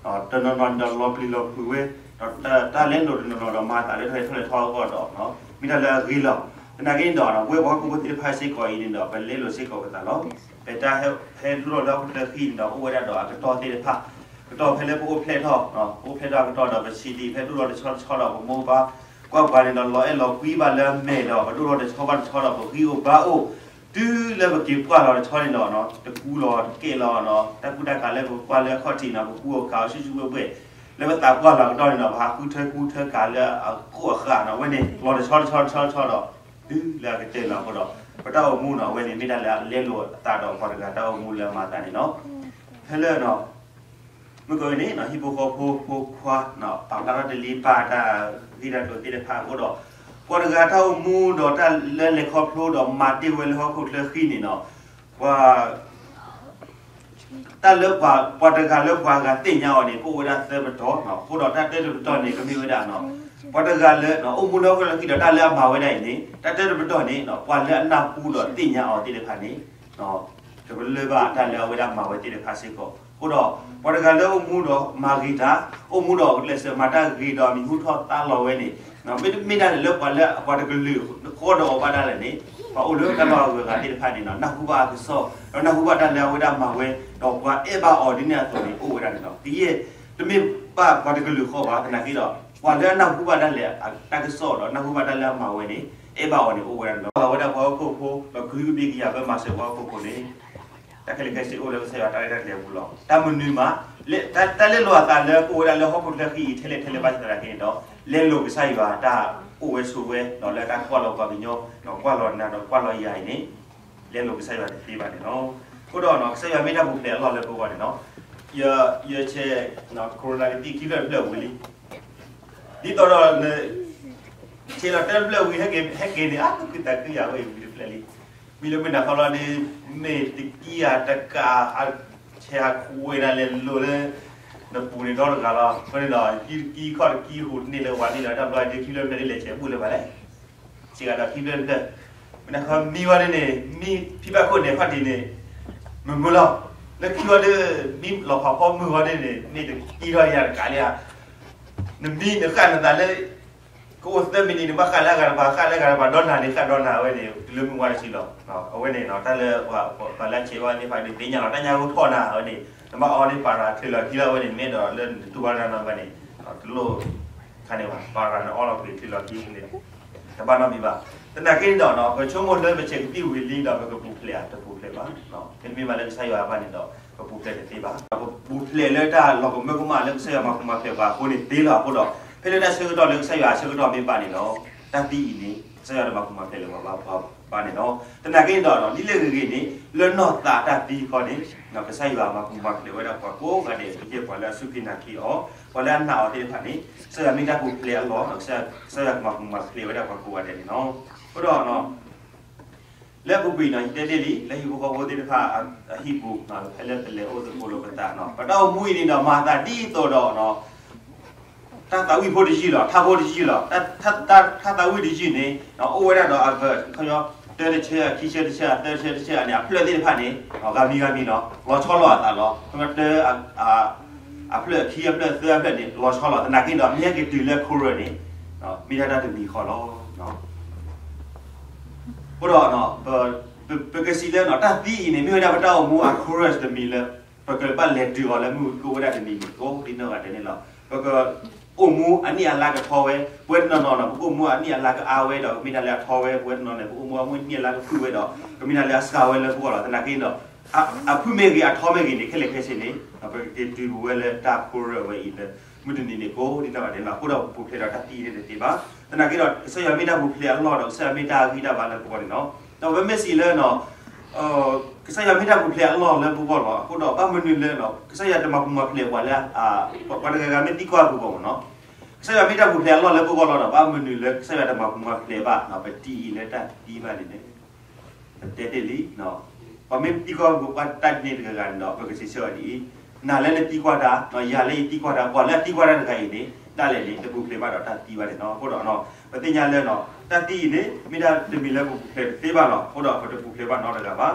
တနီၤနီၤန့ၣ်ဒီးလီၤပျံၤလီၤဖုးဝဲ, ဒီးတၢ်လဲလိာ်တနီၤနီၤဒီးမၤအသးလၢထီၣ်လဲၢ်ထီၣ်လဲၢ်ထီအဂီၢ်ဒီး မ့ၢ်တၢ်လၢအဂ့ၤလီၤ. သနာ်က့န့ၣ်ဒီး ပဝဲပှၤဟီၣ်ခိၣ်ဖိသ့ၣ်တဖၣ်စ့ၢ်ကီးအံၤန့ၣ်ဒီး ပလဲလိာ်စ့ၢ်ကီးပသးလီၤ. ပတၢ်ဟဲဒိၣ်ထီၣ်လၢဟီၣ်ခိၣ်ချၢဃံန့ၣ်ဒီး အိၣ်ဝဲဒၣ်ဒီးအကတီၢ်သ့ၣ်တဖၣ်, ကတီၢ်ဖဲလၢပအိၣ်ဖျဲၣ်ထီၣ်, ပအိၣ်ဖျဲၣ်ထီၣ်အကတီၢ်ဒီး ပဆံးဒံးဖဲဒိၣ်ထီၣ်တဆီတဆီဒီး ပမိၢ်ပၢ်ကွၢ်ပှၤန့ၣ်ဒီး လီၤအဲၣ်လီၤကွံဘၣ်လၢအမဲာ်ဒီး ပဒိၣ်ထီၣ်တဆီဘၣ်တဆီဒီး ပဂံၢ်အိၣ်ဘါအိၣ် တုၤလၢပက့ၤပှၢ်လီၤတဆီန့ၣ်ဒီး တကူလီၤတကဲလီၤ, တၢ်ကူတၢ်ကၤလၢပကွၢ်လၢအခီၣ်ထံးန့ၣ် ပကူအိၣ်ကၤအီၤဆူၣ်ဆူၣ်ဘှဲၣ်ဘှဲၣ်, လၢပသးပှၢ်လီၤအကတီၢ်န့ၣ်ဒီး ပဟးဃုထၢကူထၢကၤလၢအခိၣ်အဃၢ်န့ၣ် အဝဲန့ၣ် လီၤတဆီတဆီတဆီတဆီဒီး တုၤလၢအကတၢၢ်လီၤအဃိဒီး ပတၢ်အိၣ်မူန့ၣ် အဝဲန့ၣ်မ့ၢ်တၢ်လၢအလဲလိာ်အသးဒီးပှၤတဂၤတၢ်အိၣ်မူလၢအမၤအသးန့ၣ်လီၤ. ဖဲလၢ ဟံၣ်ဖိဃီဖိဖိခွါ ပာ်ဖျါထီၣ်တလံပၢ်တၢ်ဂ့ၢ်တၢ်ကျိၤသ့ၣ်တဖၣ်အဃိဒီး ပှၤတဂၤတၢ်အိၣ်မူဒီးတၢ်လၢလဲၤခီဖျိဒီးမၤတ့ၢ်ဝဲလၢဟီၣ်ခိၣ်ချၢဃံန့ၣ်ဒီး ပှၤ တၢ်လၢပှၤ ပှၤတဂၤလၢပှၤဂၤသ့ၣ်ညါအီၤန့ၣ် ကအိၣ်ဝဲဒၣ်သၢပတီၢ်, အဃိဒီးတၢ်တၢတပတီၢ်န့ၣ် ကမ့ၢ်ဝဲဒၣ် ပှၤတဂၤလၢ အိၣ်မူလၢဟီၣ်ခိၣ်ချၢဃံဒီးတၢ်လၢအမၤဝဲဒၣ်အံၤန့ၣ် တၢ်တၢတပတီၢ်န့ၣ် ပှၤလၢအနၢ်ဟူဒီးသ့ၣ်ညါအီၤသ့ၣ်တဖၣ်န့ၣ် ကပလၢၢ်ဘၣ်တၢ်လၢအဝဲဒၣ်မၤဝဲသ့ၣ်တဖၣ်စ့ၢ်ကီး. အဃိဒီး ပှၤတဂၤလၢအိၣ်မူဒီးမၤဂ့ၤတၢ်, အိၣ်မူဒီးကျဲးစၢးမၤတၢ်ဂ့ၤဒီးမံၤဟူထီၣ်သါလီၤဝဲန့ၣ် မ့တမ့ၢ်ဒၣ်လဲာ်လၢပှၤလၢအပှၤတကလုာ်ဃီဒီးအီၤဘၣ်ဒၣ်လဲာ်န့ၣ်, ပှၤအိၣ်လၢတၢ်လီၢ်အဂုၤအဂၤသ့ၣ်တဖၣ်န့ၣ် နၢ်ဟူဘၣ်အကစီၣ် ဒီးနၢ်ဟူဘၣ်တၢ်လၢအဝဲဒၣ်မၤဝဲ, ဒီးပှၤအဲၣ်ဘၣ်အီၤဒ်န့ၣ်အသိးန့ၣ် အိၣ်ဝဲဒၣ်န့ၣ်လီၤ. ကယဲၢ်တမ့ၢ်ဘၣ်ပှၤတကလုာ်ဃီဘၣ်သနာ်က့ဒီး, ပှၤလၢအနၢ်ဟူဘၣ်ဒၣ်လဲာ်တၢ်ကစီၣ်ဒီးနၢ်ဟူဘၣ်တၢ်လၢအမၤဝဲန့ၣ် အဲၣ်ဘၣ်အီၤန့ၣ်အိၣ်ဝဲဒၣ်န့ၣ်လီၤ. အဝဲဒၣ်ပှၤဟီၣ်ခိၣ်ဖိ ဒီးကဟုကဘ့ၣ်ကယၤဘၢမၤစၢၤပှၤဟီၣ်ခိၣ်ဖိန့ၣ် တၢ်ခဲလၢာ်ခဲဆ့အိၣ်လၢကစၢ်ယွၤတၢ်ရဲၣ်တၢ်ကျဲၤအပူၤလီၤ. တၢ်မနုၤမး, တၢ်လဲလိာ်အသးလၢကအိၣ်ဝဲဒၣ်လၢဟီၣ်ခိၣ်ချၢဃံအံၤထဲလဲၣ်ထဲလဲၣ်ဘၣ်ဆၣ်သနာ်က့န့ၣ်ဒီး, လဲလိာ်ကစၢ်ယွၤတၢ်အိၣ်ဝဲဆိးဝဲ ဒီးလၢတၢ်ကွၢ်လီၤပှၤကညီ ဒီးကွၢ်လီၤနၤဒီးကွၢ်လီၤယၤအံၤန့ၣ် လဲလိာ်ကစၢ်ယွၤတသ့ဘၣ်န့ၣ်လီၤ. အဃိဒီး ကစၢ်ယွၤမ့ၢ်တၢ်ပူၤဖျဲးအလီၢ်လၢပဂီၢ်န့ၣ်လီၤ. ယဆဲး corona ကသံၣ်ခံဖျၢၣ်တဖျၢၣ်ဝံၤလံ ဒ်သိးဒီး ဆဲးလီၤတၢ်တဖျၢၣ်ဝံၤ ဟဲက့ၤန့ၣ် အါ သူၣ်ခုသးခုယၤဝဲအံၤဝံၤတဖျၢၣ်လံ. မ့ၢ်လၢမုၢ်နၤခီလီၤန့ၣ် မ့ၢ်တကံဧါတကးဧါ ဆဲးဟးခွဲးနၤလဲၤလိၤလၢ နပူၤန့ၣ်ဒီတဂၤလီၤ. အဃိန့ၣ်ဒီး ကံတကံခီၣ်တကံဟူးတန့ၢ်လၢဝၤန့ၣ်ဒီး တၢ်ဘျီဒ်ခံဖျၢၣ်တဖျၢၣ်ဒ်လဲၣ်ဆဲးဘူၣ်လၢၤဘၣ်လဲၣ်. စံးဂၤဒီးခံဖျၢၣ်တဖျၢၣ် မုၢ်နၤခီမံဝဲဒ်န့ၣ် မံဖံဘၣ်ခိၣ်န့ၣ်ခီၣ်ထံးန့ၣ် မုာ်မုာ်လီၤ. လၢခံဝဲဒ် မံလီၤဖးဖီမုာ်ဝဲဒ်န့ၣ် မ့ၢ်တကံထီၣ်ယၤတကးလံဧါ. နမံနဃၣ်နသးလၢ ကအိၣ်သၢမံးနံးန့ၣ် ဘၣ်ဃၣ်လၢအဂၤတပၤ ဃၣ်လၢအဂၤတပၤ ဒီနၤန့ၣ် ဃၣ်ဒီနၤဝဲန့ၣ် တုၤလၢမုၢ်ဝါတဆံလီၤ. အဝဲန့ၣ် တၢ်လၢ ပှၤလၢအဆဲးဝဲသ့ၣ်တဖၣ်န့ၣ် သ့ၣ်ညါလီၤ တၢ်ညါကအိၣ်ထီၣ်နၤဝဲန့ၣ် နဘၣ်အီန့ၢ်ပၤရၤချုးလီၤခံလီၤဝဲန့ၣ် မ့ၢ်အဲၣ်ဒိးလၢနတူၢ်ဘၣ်တၢ်နီတဂၤန့ၣ် တလိၣ်ခါန့ၣ်ဘၣ် ပၤရၤန့ၣ်အီလီၤကွံာ်ချုးလီၤခံန့ၣ် တဘၣ်နီတမံၤဘၣ်. သနာ်က့န့ၣ်ဒီး ပဆိကမိၣ်လၢပဆဲးကသံၣ်ဝံၤလံဒီး ပကပူၤဖျဲးဧါ တပူၤဖျဲးဘၣ်. မ့တမ့ၢ်ဘၣ်လၢကစၢ်ယွၤအပၢ်န့ၣ်ဒီး ပပူၤဖျဲးတသ့ဘၣ်. ပပူၤဖျဲးလၢတၢ်လီၤကမၢကမၣ်လၢကစၢ်ယွၤမၤပူၤမၤဖျဲးပှၤအဃိန့ၣ်သ့လီၤ. အဃိဒီး ဖဲလၢတၢ်ဆၢကတီၢ်လၢကစၢ်ယွၤအဆၢကတီၢ်မ့ၢ်ဘၣ်န့ၣ်ဒီး တၢ်သံအံၤန့ၣ် ကစၢ်ယွၤတမၤပူၤမၤဖျဲးလၢၤပှၤဘၣ်န့ၣ်လီၤ. သနာ်က့န့ၣ်ဒီး ဒ်လဲၣ်ဂ့ၤဂ့ၤန့ၣ် လၢနီၢ်သးတၢ်သံဃီန့ၣ် ကစၢ်ယွၤမၤပူၤမၤဖျဲးဝဲဒၣ်ပှၤကိးဂၤဒဲး ကယဲၢ်ပှၤလၢအစူၢ်က့ၤနာ်က့ၤအီၤ ပှၤလၢအနာ်အီၤသ့ၣ်တဖၣ်န့ၣ် ကစၢ်ယွၤမ့ၢ်တၢ်ပူၤဖျဲးအလီၢ် ကစၢ်ယွၤကမၤပူၤမၤဖျဲးဝဲဒၣ်ပှၤကိးဂၤဒဲးန့ၣ်လီၤ. အဃိဒီး လၢအပူၤကွံာ်န့ၣ် ယတဲတ့ၢ်လံ လၢဟံၣ်ဖိဃီဖိသ့ၣ်တဖၣ်အဟံၣ်ပူၤ ဖဲလၢပလဲၤအိၣ်သကိးလိာ်ပသးန့ၣ် ပတၢ်အိၣ်မူအံၤန့ၣ်ဒီး မၤသးဒ်သိးဒီး တၢ်သးဝံၣ်ဖိတယုၢ်လီၤ ထးဖိတယုၢ်လီၤ. ထးသးဝံၣ်တယုၢ်န့ၣ် အိၣ်ဝဲဒၣ်ဒီးအဂၤ တၢတဆၢ ခံဆၢတဆၢ သၢဆၢတဆၢန့ၣ် အဖျၢၣ်သ့ၣ်တဖၣ်န့ၣ် ဂၤမံၤဂၤမံၤလီၤ လီၤဆီလိာ်အသးလီၤ. တၢ အဖျၢၣ်ခံအဖျၢၣ်သၢအဖျၢၣ်န့ၣ် လီၤဆီလိာ် သနာ်က့ဒီး မ့ၢ်ဟဲက့ၤတုၤလၢ corona န့ၣ် မ့ၢ်ဒၣ်တၢ်တမံၤဃီလီၤ. အဃိဒီး ပကစံးလၢ တၢ်သံအံၤန့ၣ် မ့ၢ်ဝဲဒၣ်ပတၢ်အိၣ်မူအ corona တမံၤလၢ ပကဘၣ်လဲၤတုၤအီၤလၢမုၢ်ကအိၣ်ဝဲဒၣ်တနံၤန့ၣ် ကိးဒ်နီၢ်ဂၤဒဲးန့ၣ်လီၤ. ပကအိၣ်မူအနံၣ်အလါကထီဝဲ ပဝဲတနီၤနီၤန့ၣ် ပကအိၣ်မူအနံၣ်အလါကအါဝဲဒီး ကမ့ၢ်ဒၣ်လၢအထီဝဲ ပဝဲတနီၤန့ၣ် ပကအိၣ်မူအနံၣ်အလါကဖုၣ်ဝဲဒီး ကမ့ၢ်ဒၣ်လၢအစှၤဝဲလၢပဂီၢ်လီၤ. သနာ်က့ဒီး အဖုၣ်မ့ၢ်ဂ့ၤ အထီမ့ၢ်ဂ့ၤန့ၣ် ခဲလၢာ်ခဲဆ့န့ၣ် ပကက့ၤတုၤပဝဲလၢတၢ် corona ဝဲအံၤလၢ မုၢ်တနံၤန့ၣ် ကိးဒ်နီၢ်ဂၤဒဲးန့ၣ်လီၤ. အဃိဒီးပူၤဖျဲးဒီးတၢ်သံန့ၣ်တသ့ဘၣ်. သနာ်က့ဒီး ကစၢ်ယွၤမ့ၢ်တၢ်ပူၤဖျဲးအလီၢ်ဒီး ကစၢ်ယွၤမ့ၢ်တၢ်ဂံၢ်တၢ်ဘါလၢပဂီၢ်န့ၣ်လီၤ. ဒီးပမ့ၢ်စံးလၢ ကစၢ်ယွၤမ့ၢ်တၢ်ပူၤဖျဲးအလီၢ်လၢပဂီၢ်လီၤ. အဃိဒီးဘၣ်မနုၤလၢ ကစၢ်ယွၤတမၤပူၤမၤဖျဲးပှၤလၢ ပှၤတဂၤဂၤမ့ၢ်သံကွၢ်ပူၤဘၣ်မ့ၢ်နီၤ, ကစၢ်ယွၤမ့ၢ်တၢ်ပူၤဖျဲးအလီၢ်လၢပဂီၢ်လီၤဒီး ဘၣ်မနုၤလၢကစၢ်ယွၤတမၤပူၤမၤဖျဲးဘၣ် ပတံၤအံၤလၢတၢ်သံဘၣ်န့ၣ်လဲၣ်. ပတဲတ့ၢ်လံ, ပှၤမ့ၢ်သံကွၢ်ပှၤတၢ်န့ၣ်တဂၤဂၤန့ၣ်ဒီး ပကစံးဆၢအီၤဒ်အံၤ, နၤလၢနသံကွၢ်တၢ်, ယၤလၢယသံကွၢ်တၢ်, ပှၤလၢအသံကွၢ်တၢ်တဂၤအံၤန့ၣ် ဒၣ်လဲာ်န့ၣ် တပူၤဖျဲးဘၣ်ဒီးတၢ်သံဘၣ်န့ၣ်လီၤ. အဃိဒီး ပသ့ၣ်ညါလၢ တၢ်သံအံၤန့ၣ် မ့ၢ်ဒၣ်တမံၤလၢပပူၤဖျဲးတသ့ဘၣ်လီၤ. အဃိဒီးပတပူၤဖျဲးဘၣ်နီတဂၤဘၣ်.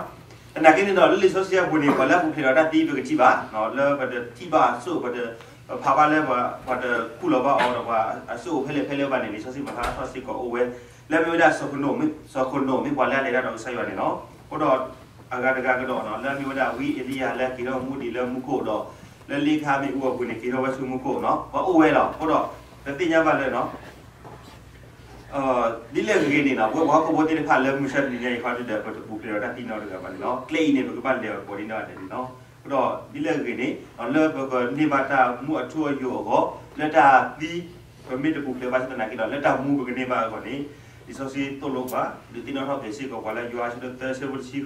သနာ်က့န့ၣ်ဒီး လၢလံာ်စီဆှံအပူၤန့ၣ် ပှၤလၢအပူၤဖျဲးဒီးတၢ်သံပကထံၣ်ဘၣ်, လၢပတထံၣ်ဘၣ်အစိၣ် ပတဖးဘၣ်လၢ ပှၤတခူၣ်လီၤဘၣ်အီၤဒီး ပှၤအစိၣ်အိၣ်ဖဲလဲၣ်ဖဲလဲၣ်ဘၣ်န့ၣ် လံာ်စီဆှံပာ်ဖျါထီၣ်စ့ၢ်ကီးအိၣ်ဝဲ, လၢမ့ၢ်ဝဲဒၣ် စီၤခိၣ်နိၣ်မ့ၢ်ပှၤလၢအလဲၤတၢ်ဒီးကစၢ်ယွၤန့ၣ်လီၤ. အဃိဒီး အဂၤတဂၤကဒီး လၢအမ့ၢ်ဝဲဒၣ်ဝံအ့လံယၤလၢက့ၤထီၣ်မူဒံးလၢမူခိၣ်ဒီး လၢလ့ခါမ့ၣ်အူအပူၤန့ၣ် က့ၤထီၣ်ဝဲဆူမူခိၣ်, ပှၤအိၣ်ဝဲလီၤ. အဃိဒီး ပသ့ၣ်ညါဘၣ်လၢ ဒ်လဲၣ်ဂ့ၤဂ့ၤန့ၣ် ပဝဲပှၤဟီၣ်ခိၣ်ဖိသ့ၣ်တဖၣ်လၢမုၢ်ဆါတနံၤညါအံၤခီဒီး ပတပူၤဖျဲးဒီးတၢ်သံနီတဂၤဘၣ်န့ၣ်လီၤ. ကျဲအံၤန့ၣ် ပကဘၣ်လဲၤအီၤကိးဒ်နီၢ်ဂၤဒဲးန့ၣ်လီၤ. အဃိဒီး ဒ်လဲၣ်ဂ့ၤဂ့ၤန့ၣ် လၢပကန့ၢ်ဘၣ်တၢ်မူအထူအယိာ်အဂီၢ် လၢတၢ်သံ ပမ့ၢ်တပူၤဖျဲးဘၣ်ဆၣ်သနာ်က့ဒီး လၢတၢ်မူပကန့ၢ်ဘၣ်အဂီၢ်န့ၣ် လံာ်စီဆှံသိၣ်လိပှၤ ဒုးသ့ၣ်နီၣ်ထီၣ်က့ၤစ့ၢ်ကီးပှၤလၢ ယိၤဟၣ်အဆၢဒိၣ်သၢ အဆၢဖိတဆံ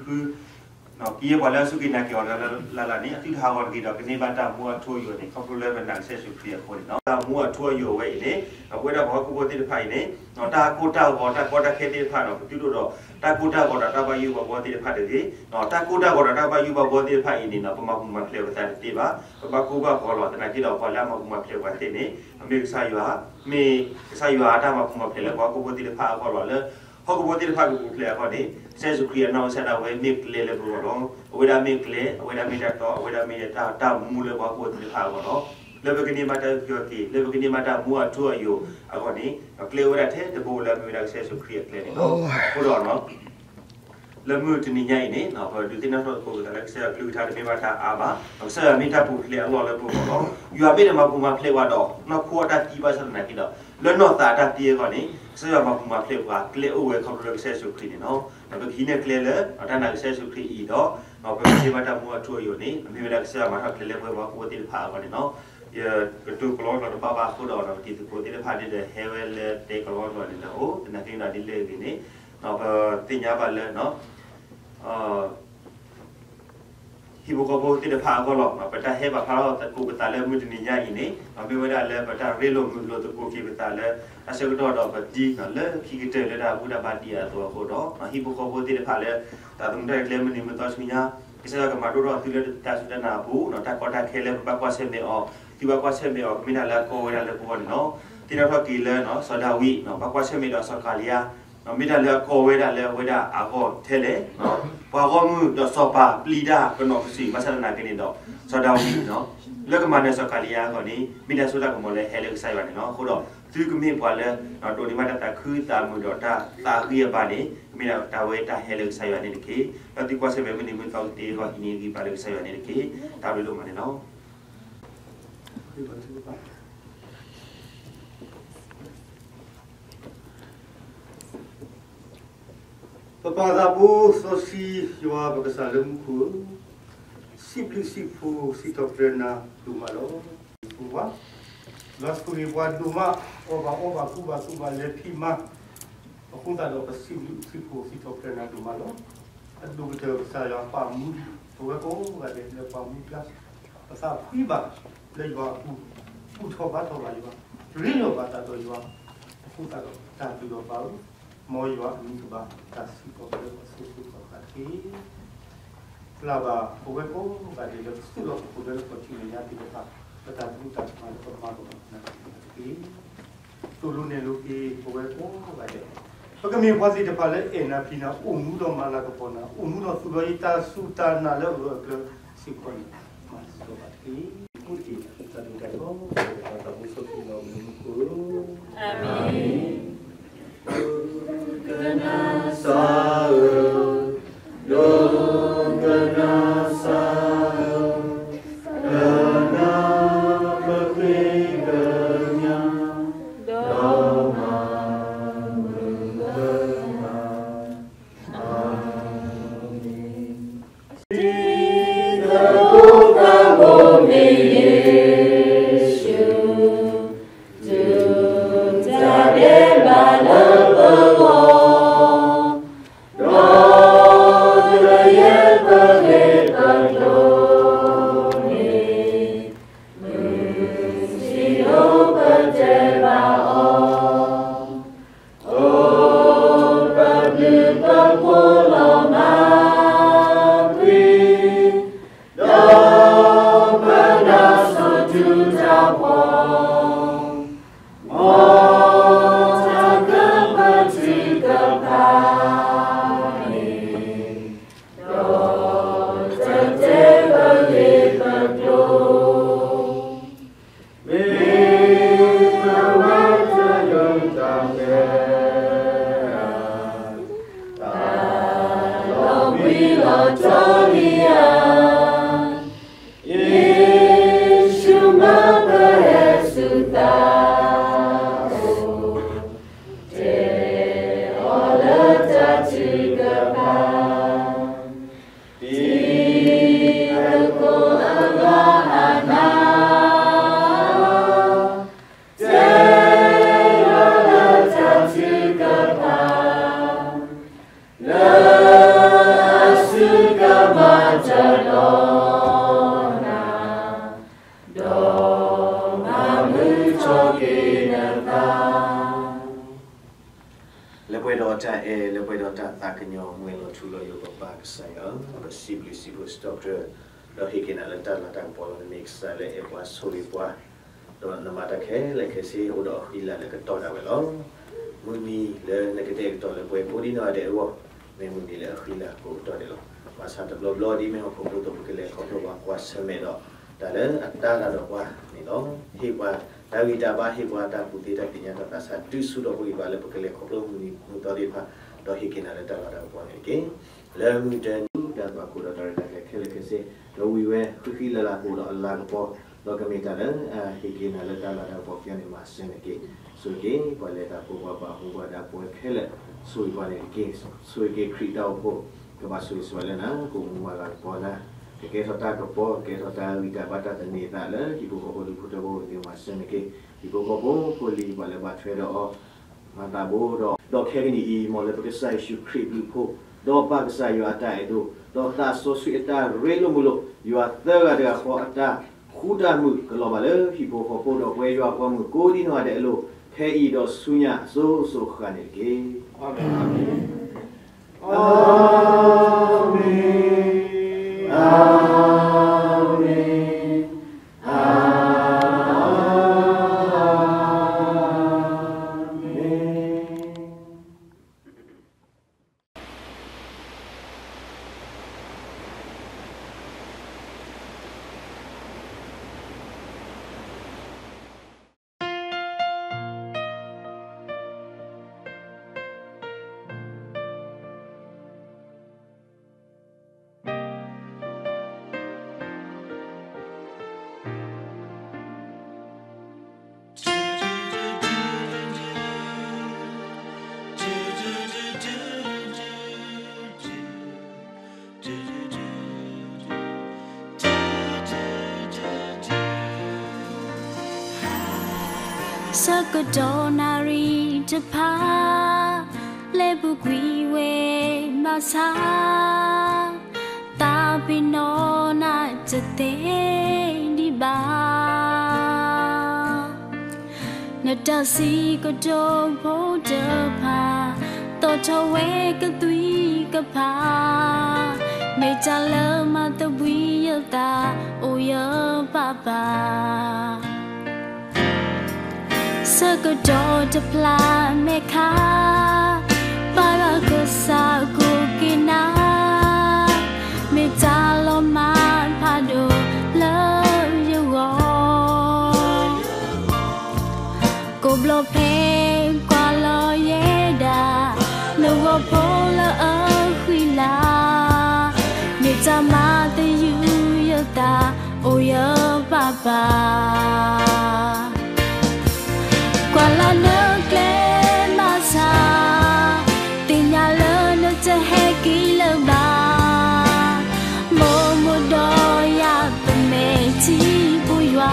ဃု ကယဲၢ်ပှၤလၢအစူၢ်က့ၤနာ်က့ၤအီၤလၢ်လၢ်န့ၣ် အသုတဟးဂီၤတဂ့ၤဒီး ကန့ၢ်ဘၣ်တၢ်မူအထူအယိာ်န့ၣ် ခီဖျိလၢပနာ်ကစၢ်ယ့ၣ်ၡူးခရံာ်အဃိန့ၣ်လီၤ. တၢ်မူအထူအယိာ်ဝဲအံၤန့ၣ် ပဝဲဒၣ်ပှၤဟီၣ်ခိၣ်ဖိသ့ၣ်တဖၣ်အံၤန့ၣ် တၢ်ကိၢ်တၢ်ဂီၤ တၢ်ကီတၢ်ခဲသ့ၣ်တဖၣ်ဒီး ပသုတအိၣ်ဒီး တၢ်ကိၢ်တၢ်ဂီၤဒီးတၢ်ဘၣ်ယိၣ်ဘၣ်ဘှီသ့ၣ်တဖၣ်တဂ့ၤ. တၢ်ကိၢ်တၢ်ဂီၤဒီးတၢ်ဘၣ်ယိၣ်ဘၣ်ဘှီသ့ၣ်တဖၣ်အံၤန့ၣ် ပမၤပူၤမၤဖျဲးပသးတသ့ဘၣ်. ပဘၣ်ကိၢ်ဘၣ်ဂီၤလီၤ. သနာ်က့ဒီး ပှၤလၢအမၤပူၤမၤဖျဲးပှၤသ့ၣ်န့ၣ် မ့ၢ်ကစၢ်ယွၤ, မ့ၢ်ကစၢ်ယွၤအတၢ်မၤပူၤမၤဖျဲးလၢပှၤဟီၣ်ခိၣ်ဖိသ့ၣ်တဖၣ်အဂီၢ်လီၤ. လၢ ဟီၣ်ခိၣ်ဖိသ့ၣ်တဖၣ်ကပူၤဖျဲးအဂီၢ်န့ၣ် ကစၢ်ယ့ၣ်ၡူးခရံာ်အနီၢ်ကစၢ်ဒၣ်ဝဲမ့ၢ်ကျဲလၢပဂီၢ်လီၤ. အဝဲဒၣ်မ့ၢ်ကျဲ, အဝဲဒၣ်မ့ၢ်တၢ်တီ, အဝဲဒၣ်မ့ၢ်တၢ်, တၢ်မူလၢပှၤဟီၣ်ခိၣ်ဖိသ့ၣ်တဖၣ်အဂီၢ်လီၤ. လၢပကန့ၢ်ဘၣ်တၢ်အုၣ်က့ၤခီၣ်က့ၤ, လၢပကန့ၢ်ဘၣ်တၢ်မူအထူအယိာ်အဂီၢ်န့ၣ်, ကျဲအိၣ်ဝဲဒၣ်ထဲတဘိလၢအမ့ၢ်ဝဲဒၣ်ကစၢ်ယ့ၣ်ၡူးခရံာ်အကျဲန့ၣ်လီၤ. အဃိဒီး လၢမုၢ်တနံၤညါအံၤန့ၣ် ပဒုးသ့ၣ်နီၣ်ထီၣ်သကိးက့ၤသးလၢကစၢ်ယွၤကလုၢ်ကထါတမ့ၢ်ဘၣ်တၢ်အါဘၣ်, ကစၢ်ယွၤမ့ၢ်တၢ်ပူၤဖျဲးအလီၢ်လၢပဂီၢ်လီၤ. ယွၤမ့ၢ်တမၤပူၤမၤဖျဲးပှၤဒီး နီၢ်ခိအတၢ်သံဘၣ်ဆၣ်သနာ်က့ဒီး လၢနီၢ်သးအတၢ်သံအဂီၢ်န့ၣ် ကစၢ်ယွၤမၤပူၤမၤဖျဲးပှၤ ကျဲအိၣ်ဝဲခီဖျိလၢကစၢ်ယ့ၣ်ၡူးခရံာ်န့ၣ်လီၤ. ဒီးပကဟံးန့ၢ်ကျဲလၢ တၢ်နာ်ကစၢ်ယ့ၣ်ၡူးခရံာ်အံၤဒီး ပကန့ၢ်ဘၣ်တၢ်မူအထူအယိာ်န့ၣ် မ့ၢ်ဝဲဒၣ်ကစၢ်ယွၤမၤထီၣ်ကျဲလၢပှၤဟီၣ်ခိၣ်ဖိသ့ၣ်တဖၣ်အဂီၢ်န့ၣ်လီၤ. ယကတိၤကလီကလီတဘၣ်ဘၣ်အဃိဒီး ပတံၤသကိးသ့ၣ်တဖၣ်ဒ်ဒီးဟဲဝဲလၢတဲကလီကလီန့ၣ်ဒီးအိၣ် သနာ်က့ဒီးဒ်လဲၣ်ဂ့ၤန့ၣ် ပသ့ၣ်ညါဘၣ်လၢ ဟံၣ်ဖိဃီဖိသ့ၣ်တဖၣ်အဂီၢ်လီၤ. ပတၢ်ဟဲပာ်ဖျါထီၣ်သကိးပသးလၢမုၢ်တနံၤညါအံၤန့ၣ် မ့ၢ်ဝဲဒၣ်လၢပတၢ်ရ့လိာ်မုာ်လိာ်သကိးက့ၤပသးလၢ တၢ်ဆၢကတီၢ်ဒီးပတံၤလၢခံကတၢၢ်လၢတၢ်ဘူၣ်တၢ်ဘါဒံးအသိးအဃိဒီး ဟံၣ်ဖိဃီဖိသ့ၣ်တဖၣ်လၢ တၢ်သမူတၢ်ကျဲမုၢ်နံၤမုၢ်သီဆူညါ ကစၢ်ယွၤကမၤဒိၣ်ထီၣ်သုလၢတၢ်စူၢ်တၢ်နာ်အပူၤ တၢ်ကီတၢ်ခဲလၢပဘၣ်ကွၢ်ဆၢၣ်မဲာ်အီၤ သုဘၣ်ကွၢ်ဆၢၣ်မဲာ်အီၤ ကမ့ၢ်တၢ်လၢအကီဝဲဒၣ်လၢပဂီၢ်န့ၣ်လီၤ. သ့ၣ်နီၣ်ထီၣ်က့ၤလၢ စီၤဒၤဝံး ဘၣ်ကွၢ်ဆၢၣ်မဲာ်ဒီးစီၤကၤလံယါ မ့ၢ်တၢ်လၢအကီဝဲဒၣ်လၢအဝဲဒၣ်အဂီၢ်ထဲလဲၣ်, ပှၤဂီၢ်မုၢ်ဒီးစီၤပၤပျံၤတၢ်ကနီၤကစုာ် ဘၣ်ဆၣ်သနာ်က့န့ၣ်ဒီး စီၤဒၤဝံး လၢကမၤနၢၤစီၤကၤလံယါအဂီၢ်န့ၣ် မ့ၢ်တၢ်စိတၢ်ကမီၤလၢဟဲလၢကစၢ်ယွၤန့ၣ်လီၤ. အဃိဒီး သုကမ့ၢ်ပှၤလၢ ဒိးန့ၢ်ဘၣ်တၢ်သးခုသးမုာ်ဒီးတၢ်သးဂံၢ်အဘါန့ၣ် ကမ့ၢ်ဒၣ်တၢ်ဝဲတၢ်ဟဲလၢကစၢ်ယွၤန့ၣ်တက့ၢ်. ဒီးသုကွၢ်ဆၢၣ်မဲာ်မုၢ်နံၤမုၢ်သီကသ့အဂီၢ် ဟံးန့ၢ်ဂံၢ်ဘါလၢကစၢ်ယွၤန့ၣ်တက့ၢ်. တၢ်ဘျုးဒိၣ်မးန့ၣ်လီၤ. ပပၢ်သးဘိစီဆှံ ယွၤပကစၢ်လၢမူခိၣ်ဧၢ, စံးဘျုးစံးဖှိၣ်စံးထီၣ်ပတြၢၤနၤဒိၣ်မးလီၤ. ပှၤ ယွၤဆိၣ်ဂ့ၤပှၤဒိၣ်မး, အီၣ်ဘၣ်အီဘၣ် ကူဘၣ်ကူဘၣ်လဲၤဖံးမၤ, အဃိသတးဒီးပစံးဘျုးစံးဖှိၣ်စံးထီၣ်ပတြၢၤနၤဒိၣ်မးလီၤ. အဒိၣ်ကတၢၢ်ကစၢ်ယွၤပာ်မူ ပဝဲကိးဂၤဒဲးလၢပှၤမူဒါ ပသးဖှံဘၣ်လၢယွၤအပူၤ, ဘူၣ်ထီၣ်ဘါထီၣ်ဘၣ်ယွၤ, ရ့လိာ်ဘၣ်သးဒီးယွၤ, အဃိသတးဒီးတၢ်ဘျုးဒီးပၢ်ဧၢ, မ်ယွၤအမံၤကဘၣ်တၢ်စံးထီၣ်ပတြၢၤပှၤစိၤစိၤဃၣ်ဃၣ်တက့ၢ်. ပျၢ်ဘၣ်ပဝဲကိးဂၤဒဲးလၢပသူၣ်လီၤပခိၣ်လၢလၢပှၤထံၣ်မဲာ်ညါသ့ၣ်တဖၣ် ပတၢ်သရူးတၢ်ကမၣ်လၢပမၤကမၣ်နၤတက့ၢ်. သိၣ်လိနဲၣ်လိက့ၤပဝဲကိးဂၤဒဲး, ပကမ့ၢ်ပှၤသ့ၣ်တဖၣ်လၢအဲၣ်နၤဖံးနၤ အိၣ်မူဒီးမၤလၤကပီၤနၤ အိၣ်မူဒီးသူၣ်ထီၣ်ယတၢ်စူၢ်တၢ်နာ်လၢအဂၢၢ်အကျၢၤစ့ၢ်ကီးန့ၣ် မၤစၢၤဘၣ်တက့ၢ်. အိၣ်တ့ၢ်တၢ်ဒိၣ်တၢ်ထီ ပတၢ်သးဘိစီဆှံလၢမူခိၣ် အၤမ့ၣ်. ဒိကနၣ်စၢ်ဧၢ, ဒိကနၣ်စၢ်ဧၢ, ကနၣ်ပဃ့ကညး, ဒီးမၤမုာ်လၢနၤ, အၤမ့ၣ်. တံၤသကိးသးဘိမ့ၢ်ယ့ၣ်ၡူး, တုၤတၢ်ဒဲးဘးလၢပဂီၢ်, ဒီးလၢယဲၢ်ပဂ့ၢ်ပကျိၤန့ၣ်, မုၢ်ဆ့ၣ်ဒိၣ်ပတဲဘၣ်အီၤ အိၣ်ပဘျုးပဖှိၣ်လီၤမၢ်ကွံာ်, ဒီးပနၢ်စိၤတုၤတၢ်ဖှီၣ်, မ်တၢ်ကပတုာ်ကဖၣ်န့ၣ်, ဒီးတတဲပဂ့ၢ်ပကျိၤ မ့ၢ်ပဝဲတၢ်ဒိးတၢ်တဲ တၢ်လီၤဘှံးလီၤတီၤလံဧါ, ယ့ၣ်ၡူးမၢပဟဲဆူသးအိၣ်, တဲအီၤလၢတၢ်ထုကဖၣ် တံၤသကိးအဂီၢ်အနၢ်, တဲလီၤလၢတၢ်ထုကဖၣ်, လၢအစူၢ်ကမၤတၢ်ဒီးနၤ, ဒီးမၤမုာ်ထီၣ်က့ၤနသး လၢပှဲၤဒီးတၢ်အဲၣ် လၢပှဲၤဒီးတၢ်သးကညီၤ မူလီၤထူလီၤယိာ် ပပၢ်ကစၢ်ယွၤ, ပစံးဘျုးစံးဖှိၣ်စံးထီၣ်ပတြၢၤ, ဒီးဟ့ၣ်က့ၤနၤလၢတၢ်လၤတၢ်ကပီၤလီၤ. နမ့ၢ်ကစၢ်လၢအဲၣ်ပှၤဆိၣ်ဂ့ၤပှၤ, ဒီးနမၤတၢ်ခဲလၢာ်ခဲဆ့ အိၣ်ဒီးအဃံလၤလၢကတီၢ်ဒၣ်ဝဲလီၤ. မုၢ်နံၤလၢနကတဲာ်ကတီၤလၢပှၤကိးဒ်နီၢ်ဂၤဒဲးအဂီၢ်, မ့ၢ်မုၢ်နံၤလၢအဃံလၤကိးကတီၢ်ဒဲးလီၤ. ဘၣ်ဆၣ်တဘျီဘျီဒ်မ့ၢ်ဟီၣ်ခိၣ်ဖိသိး ပကလဲၤခီဖျိပှၤကွၢ်ဆၢၣ်မဲာ်ဒီး တၢ်လၢအတၢ်လၤဒီးပှၤန့ၣ်လီၤ. ဟ့ၣ်ပှၤတၢ်ဂံၢ်တၢ်ဘါ, ဟ့ၣ်ပှၤတၢ်ကူၣ်သ့တၢ်သ့ၣ်ညါတၢ်သးဆး, တုၤဆူဒီးပဂံၢ်ပဘါလၢပကလဲၤခီဖျိမုၢ်နံၤမုၢ်သီသ့ၣ်တဖၣ်, ဒီးဟ့ၣ်က့ၤနၤလၢတၢ်လၤတၢ်ကပီၤန့ၣ်တက့ၢ်. လၢမုၢ်တနံၤ တၢ်သွၣ်ခိၣ်ဒီးတၢ်ရဲၣ်တၢ်ကျဲၤခဲလၢာ်ခဲဆ့, ဒီးဝံၤဝဲဃံဃံလၤလၤကအိၣ်ဒီးအလၤကပီၤ, ဒီးကမ့ၢ်တၢ်လၢအဟ့ၣ်က့ၤနၤလၢတၢ်လၤတၢ်ကပီၤခံဂၤန့ၣ် မၤစၢၤနက့ၤ, ဆိၣ်ဂ့ၤက့ၤပှၤလဲၤတၢ်ဖိ, ပှၤဘၣ်မူဘၣ်ဒါပဝဲခဲလၢာ်, ဆိၣ်ဂ့ၤပှၤန့ၣ်တက့ၢ်. ဆိၣ်ဂ့ၤက့ၤခရံာ်တၢ်အိၣ်ဖှိၣ်, ကဘၣ်ဆိၣ်ဂ့ၤဆိၣ်ဝါလၢနၤ, ကအိၣ်မူမၤလၤကပီၤနၤ, ကကဲထီၣ်တၢ်ကပီၤ, ကကဲထီၣ်တၢ်ဂံၢ်တၢ်ဘါတၢ်သန့ၤသးလၢဟံၣ်ဖိဃီဖိဒူဖိထၢဖိအဂီၢ်, မၤစၢၤနက့ၤ, ဟံၣ်ဖိဃီဖိဖိလံၤပှၤလၢဘၣ်ထွဲဒီးအီၤ မၤသးဘိဒီး, ဒီးခဲကနံၣ်အံၤ မ်လၢပကစၢ်ယ့ၣ်ၡူးခရံာ်အဘျုးအဖှိၣ်, ဒီးပၢ်ကစၢ်ယွၤအတၢ်အဲၣ်ဒိၣ်, ဒီးသးစီဆှံအတၢ်ရ့လိာ်မုာ်လိာ်, ယွၤသၢဂၤတဂၤဃီအတၢ်ဃူတၢ်မုာ်ကလီၤဘၣ်လၢဟံၣ်ဖိဃီဖိဒီးပဝဲယွၤအပှၤမုၣ်ကိးဒံနီၢ်ဂၤဒဲးအလိၤ, ခဲအံၤဒီးဆူညါအစိၤစိၤအဃၣ်န့ၣ်တက့ၢ်. အၤမ့ၣ်, အၤမ့ၣ်, အၤမ့ၣ်. ဆၢကတီၢ်နၣ်ရံၣ်တဖၣ် လၢပူၤကွံာ်ဝဲဘၣ်ဆၣ်, သးပ့ၤနီၣ်နၤတသ့ဒံးဘၣ်. နတၢ်စံးကတိၤဖိတဖၣ် သီၣ်ထီၣ်ဝဲကသွံကဖး, မ့ၢ်တၢ်လၢမၤသဘှံးယသး အိၣ်ယပာ်ပာ်. ဆၢကတီၢ်တဖျးမဲာ်ခါ, ပၢ်ယွၤကစၢ်ကိးက့ၤနၤ, မ့ၢ်တၢ်လီၤမၢ်ဖးဒိၣ်လၢယဂီၢ် ကိးဘျီဖဲကွၢ်လီၤယဲဒၣ် နဂီၢ်ဖိလၢအဃံလၤ, မ့ၢ်တၢ်မၤသယုၢ်ယသး အိၣ်ယပာ်ပာ်. ကွၢ်လၢနကျဲဘၣ်ဆၣ်, သ့ၣ်ညါလၢနတဟဲက့ၤလၢၤဘၣ်. မိၢ်မိၢ်ဒီးယၤပမဲာ်ထံဖိယွၤ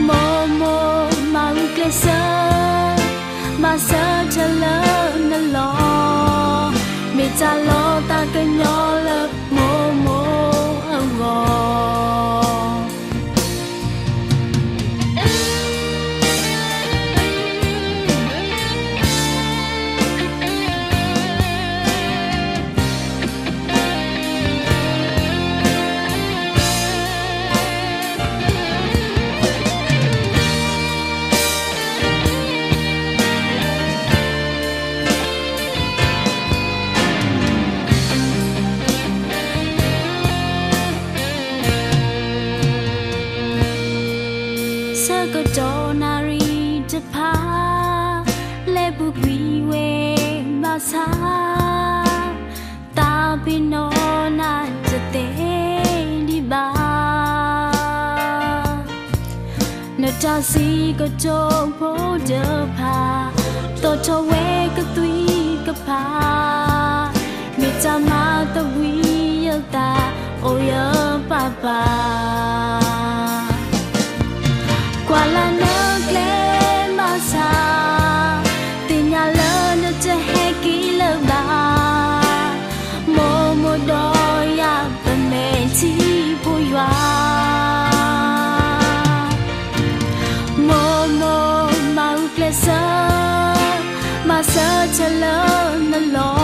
မိၢ်မိၢ်မၤဂုာ်ကျဲးစၢး, မၤစၢၤထဲလၢနလီၢ်, မ့ၢ်တၢ်လီသးကညီၤလၢမိၢ်မိၢ်အဂီၢ်. ဆၢကတီၢ်နၣ်ရံၣ်တဖၣ် လၢပူၤကွံာ်ဝဲဘၣ်ဆၣ်, သးပ့ၤနီၣ်နၤတသ့ဒံးဘၣ်. နတၢ်စံးကတိၤဖိတဖၣ် သီၣ်ထီၣ်ဝဲကသွံကဖး, မ့ၢ်တၢ်မၤသဘှံးယသး အိၣ်ယပာ်ပာ်. ကွၢ်လၢနကျဲဘၣ်ဆၣ်, သ့ၣ်ညါလၢနတဟဲက့ၤလၢၤဘၣ်. မိၢ်မိၢ်ဒီးယၤပမဲာ်ထံဖိယွၤ, မိၢ်မိၢ်မၤဂုာ်ကျဲးစၢး, မၤစၢၤထဲလၢနလီၢ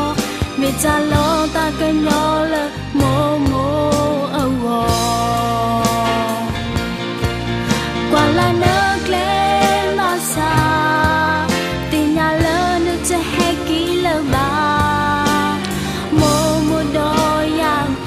်, မ့ၢ်တၢ်လီသးကညီၤလၢမိၢ်မိၢ်အဂီၢ်. ကွၢ်လၢနကျဲဘၣ်ဆၣ်, သ့ၣ်ညါလၢနတဟဲက့ၤလၢၤဘၣ်. မိၢ်မိၢ်ဒီးယၤပ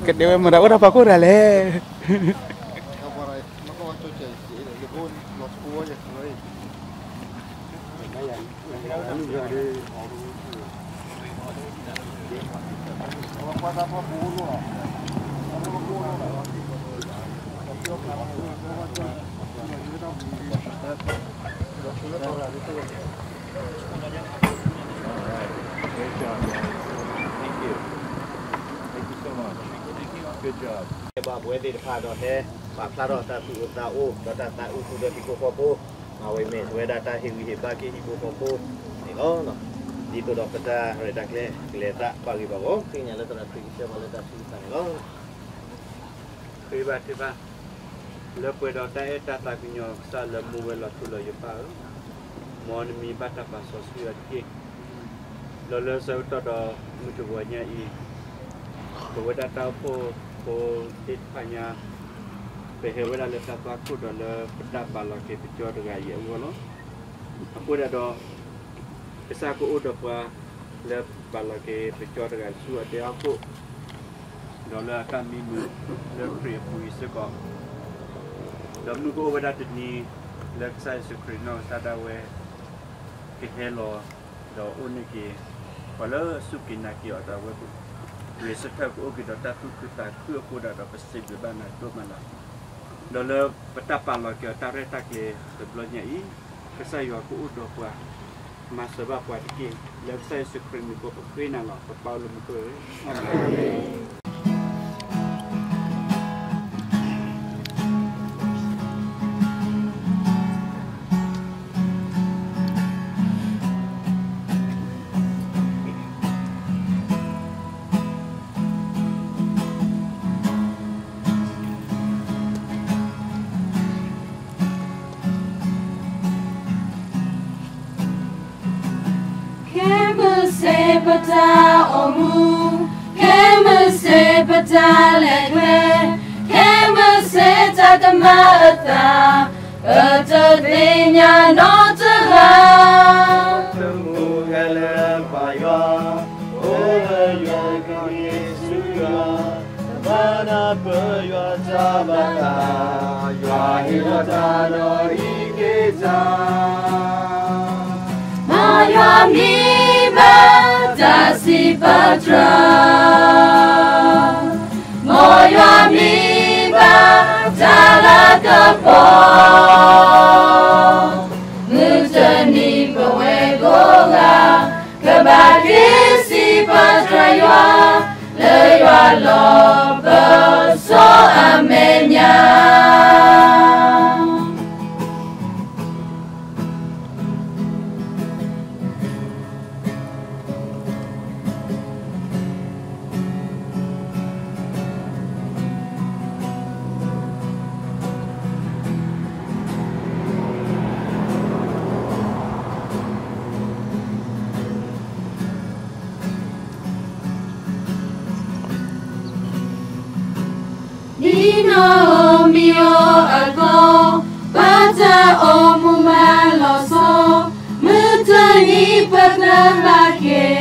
ကတဲဝဲမတၤအိၣ်တၢ်ဖးခိၣ်တၢ်လဲၣ်. ဘၣ်ပဝဲသ့ၣ်တဖၣ်ဒီးဟဲ ပာ်ဖျါထီၣ်တၢ်သူၣ်အိၣ်သးအိၣ် ဒီးတၢ်သးအုးဃုာ်ဒီးဟံၣ်ဖိဃီဖိ, အဝဲမ့ၢ်ဝဲဒၣ်တၢ်ဟ့ၣ်ဂံၢ်ဟ့ၣ်ဘါက့ၤဟံၣ်ဖိဃီဖိန့ၣ်လီၤ. ဒ်သိးဒီးပတၢ်ရဲၣ်တၢ်ကျဲၤကလဲၤသးဘၣ်ဂ့ၤဘၣ်ဂီၤ, ဃ့ကညးလၢသရၣ်ခရံာ်ကစၢ်ပှၤလၢတၢ်ထုကဖၣ်န့ၣ်လီၤ. ဃ့ဘါထုကဖၣ်, လၢပှဲၤဒီးတၢ်အဲၣ်တၢ်သးကညီၤကစၢ်လၢမူဝဲလီၤထူလီၤယိာ်ပၢ်ဧၢ, မ်နမံၤဘၣ်တၢ်ပာ်စီဆှံအီၤတက့ၢ်. ဒီးလၢဆၢကတီၢ်ဒီးမုၢ်တဂီၤညါအံၤ, ပဝဲဒၣ်တၢ်အိၣ်ဖှိၣ်ဖိသ့ၣ်တဖၣ်ညါ, ပဟဲဝဲဒၣ်လၢတၢ်သွၣ်ခိၣ်ဒီးလၢပတၢ်ပာ်လီၤက့ၤပကၠီတဂၤအံၤအဂီၢ်လီၤ. အဃိဒၣ်ဒီး ကစၢ်ကအိၣ်ဒီးပှၤလၢပာ်လီၤက့ၤပကၠီတဂၤဆူအတၢ်အိၣ်ဖှိၣ်, ဒီးလၢအတၢ်မံမုာ်လၢခရံာ်အပူၤအံၤစ့ၢ်ကီး, ဒီးမုၢ်ကအိၣ်ဝဲဒၣ်တနံၤ လၢကစၢ်ယ့ၣ်ၡူးခရံာ်နီၢ်ကစၢ်ဒၣ်ဝဲ ကဟဲလီၤ ဒီးအိၣ်န့ၢ်က့ၤ ပှၤလၢအစူၢ်က့ၤနာ်က့ၤအီၤဒီးအဝဲ ဂဲၤဆၢထၢၣ်ကအိၣ်က့ၤဒီးတၢ်သူၣ်ခုသးခုအဃိဒၣ်ဒီး ပစံးဘျုးဘၣ်နၤဒိၣ်မးလီၤ. ဒီးလၢပတၢ်ပာ်လီၤက့ၤအီၤတၢ်ရဲၣ်တၢ်ကျဲၤတဘျီညါအံၤ, ကစၢ်ယွၤကအိၣ်ဒီးပှၤ မၤစၢၤဘၣ်ပှၤတက့ၢ်. လၢကစၢ်ယ့ၣ်ၡူးခရံာ်မံၤအဃိပဃ့နၤလီၤ. ပပၢ်လၢမူခိၣ်ဧၢ, အၤမ့ၣ်.ခဲမုၢ်ဆ့ၣ်ပတၢ်အိၣ်မူ, ခဲမုၢ်ဆ့ၣ်ပတၢ်လဲၤကျဲ, ခဲမုၢ်ဆ့ၣ်တၢ်ကမၤအသး, ပတသ့ၣ်ညါနီတဂၤ တမူဟဲလၢပယွၤ, အိၣ်လၢယွၤက့ၤဆူယွၤ, မၤနၢၤပယွၤတၢ်ဘၣ်သး, ယွၤဟ့ၣ်လီၤတၢ်ဒီးအံးက့ၤတၢ်. မ်ယွၤမံဘၣ်တၢ်စံးပတြၢၤ, မ်ယွၤမံဘၣ်တၢ်လၤကပီၤ, မုၢ်တနံၤပဝဲကိးဂၤ ကဘၣ်က့ၤစံးပတြၢၤယွၤ, လၢယွၤလီၤပစိာ်အမဲာ်ညါ. ဒ်နီၢ်ဧိၤမံၤဧိၤအသိး, ပတၢ်အိၣ်မူမၤလီၤဆီ, မုၢ်တနံၤပသးဘၣ်က့ၤ,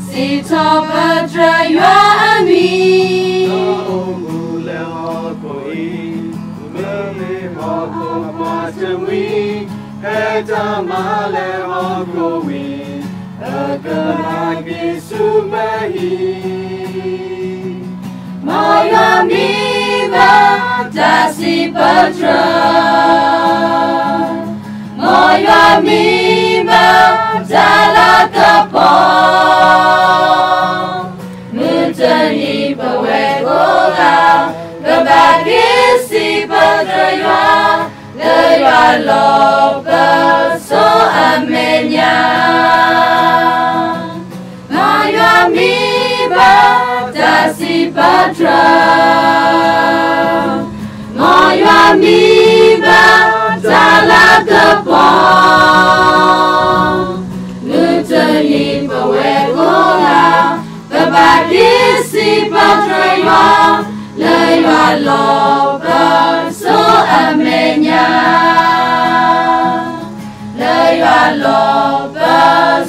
စံးထီၣ်ပတြၢၤယွၤအမံၤ, တၢ်အိၣ်မူလၢဟီၣ်ခိၣ်အံၤ, မ့ၢ်လၢဟီၣ်ခိၣ်ပှၤတမှံၤ, ဖဲတၢ်မၤလၢဟီၣ်ခိၣ်ဝံၤ, အကဘၣ်က့ၤဆူမဟံၣ် မ်ယွၤမံဘၣ်တၢ်စံးပတြၢၤ, မ်ယွၤမံဘၣ်တၢ်လၤကပီၤ, မုၢ်တနံၤပဝဲကိးဂၤ, ကဘၣ်က့ၤစံးပတြၢၤယွၤ, လၢယွၤလီၤပစိာ်အမဲာ်ညါ. မ်ယွၤမံဘၣ်တၢ်စံးပ တြၢၤ, မ်ယွၤမံဘၣ်တၢ်လၤကပီၤ, မုၢ်တနံၤပဝဲကိးဂၤ, ပဘၣ်က့ၤစံးပတြၢၤယွၤ, လၢယွၤလီၤပစိာ်အမဲာ်ညါ, လၢယွၤလီၤပ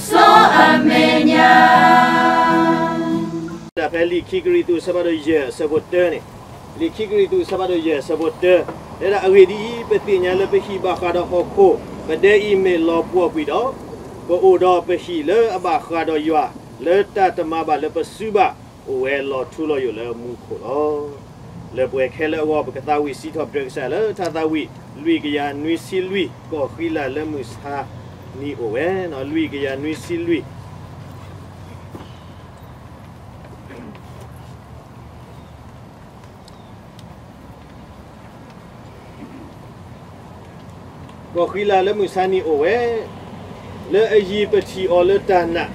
စိာ်အမဲာ်ညါ. တၢ်ဖဲလံာ်ခံကရံၣ်သူး အဆၢဖးဒိၣ်ယဲၢ် အဆၢဖိတၢန့ၣ်, လံာ်ခံကရံၣ်သူး အဆၢဖးဒိၣ်ယဲၢ် အဆၢဖိတၢ, တဲဒၣ်အဂ့ၢ်ဒ်အံၤ, ပသ့ၣ်ညါလၢပဟံၣ်ဘၣ်ဃးဒီးဟီၣ်ခိၣ်, ပဒဲအံၤမ့ၢ်လီၤပှီၢ်ကွံာ်ဒီး, ပအိၣ်ဒီးပဟံၣ်လၢအဘၣ်ဃးဒီးယွၤ, လၢတၢ်တမၤဘၣ်လၢပစုဘၣ်, အိၣ်ဝဲလီၤထူလီၤယိာ်လၢမူခိၣ်လီၤ. လၢပှဲၤခဲလၢာ်အဂီၢ် ပကသးဝံၣ်စံးထီၣ်ပတြၢၤကစၢ်လၢထါသးဝံၣ် လွံၢ်ကယၤနွံဆံလွံၢ်, ကီၢ်ဃံလၤလၢမုၢ်ဆါနံၤအိၣ်ဝဲ, လွံၢ်ကယၤနွံဆံလွံၢ်. ကီၢ်ဃံလၤလၢမုၢ်ဆါနံၤအိၣ်ဝဲ, လၢအယံၤပထံၣ်အီၤလၢတၢ်နာ်,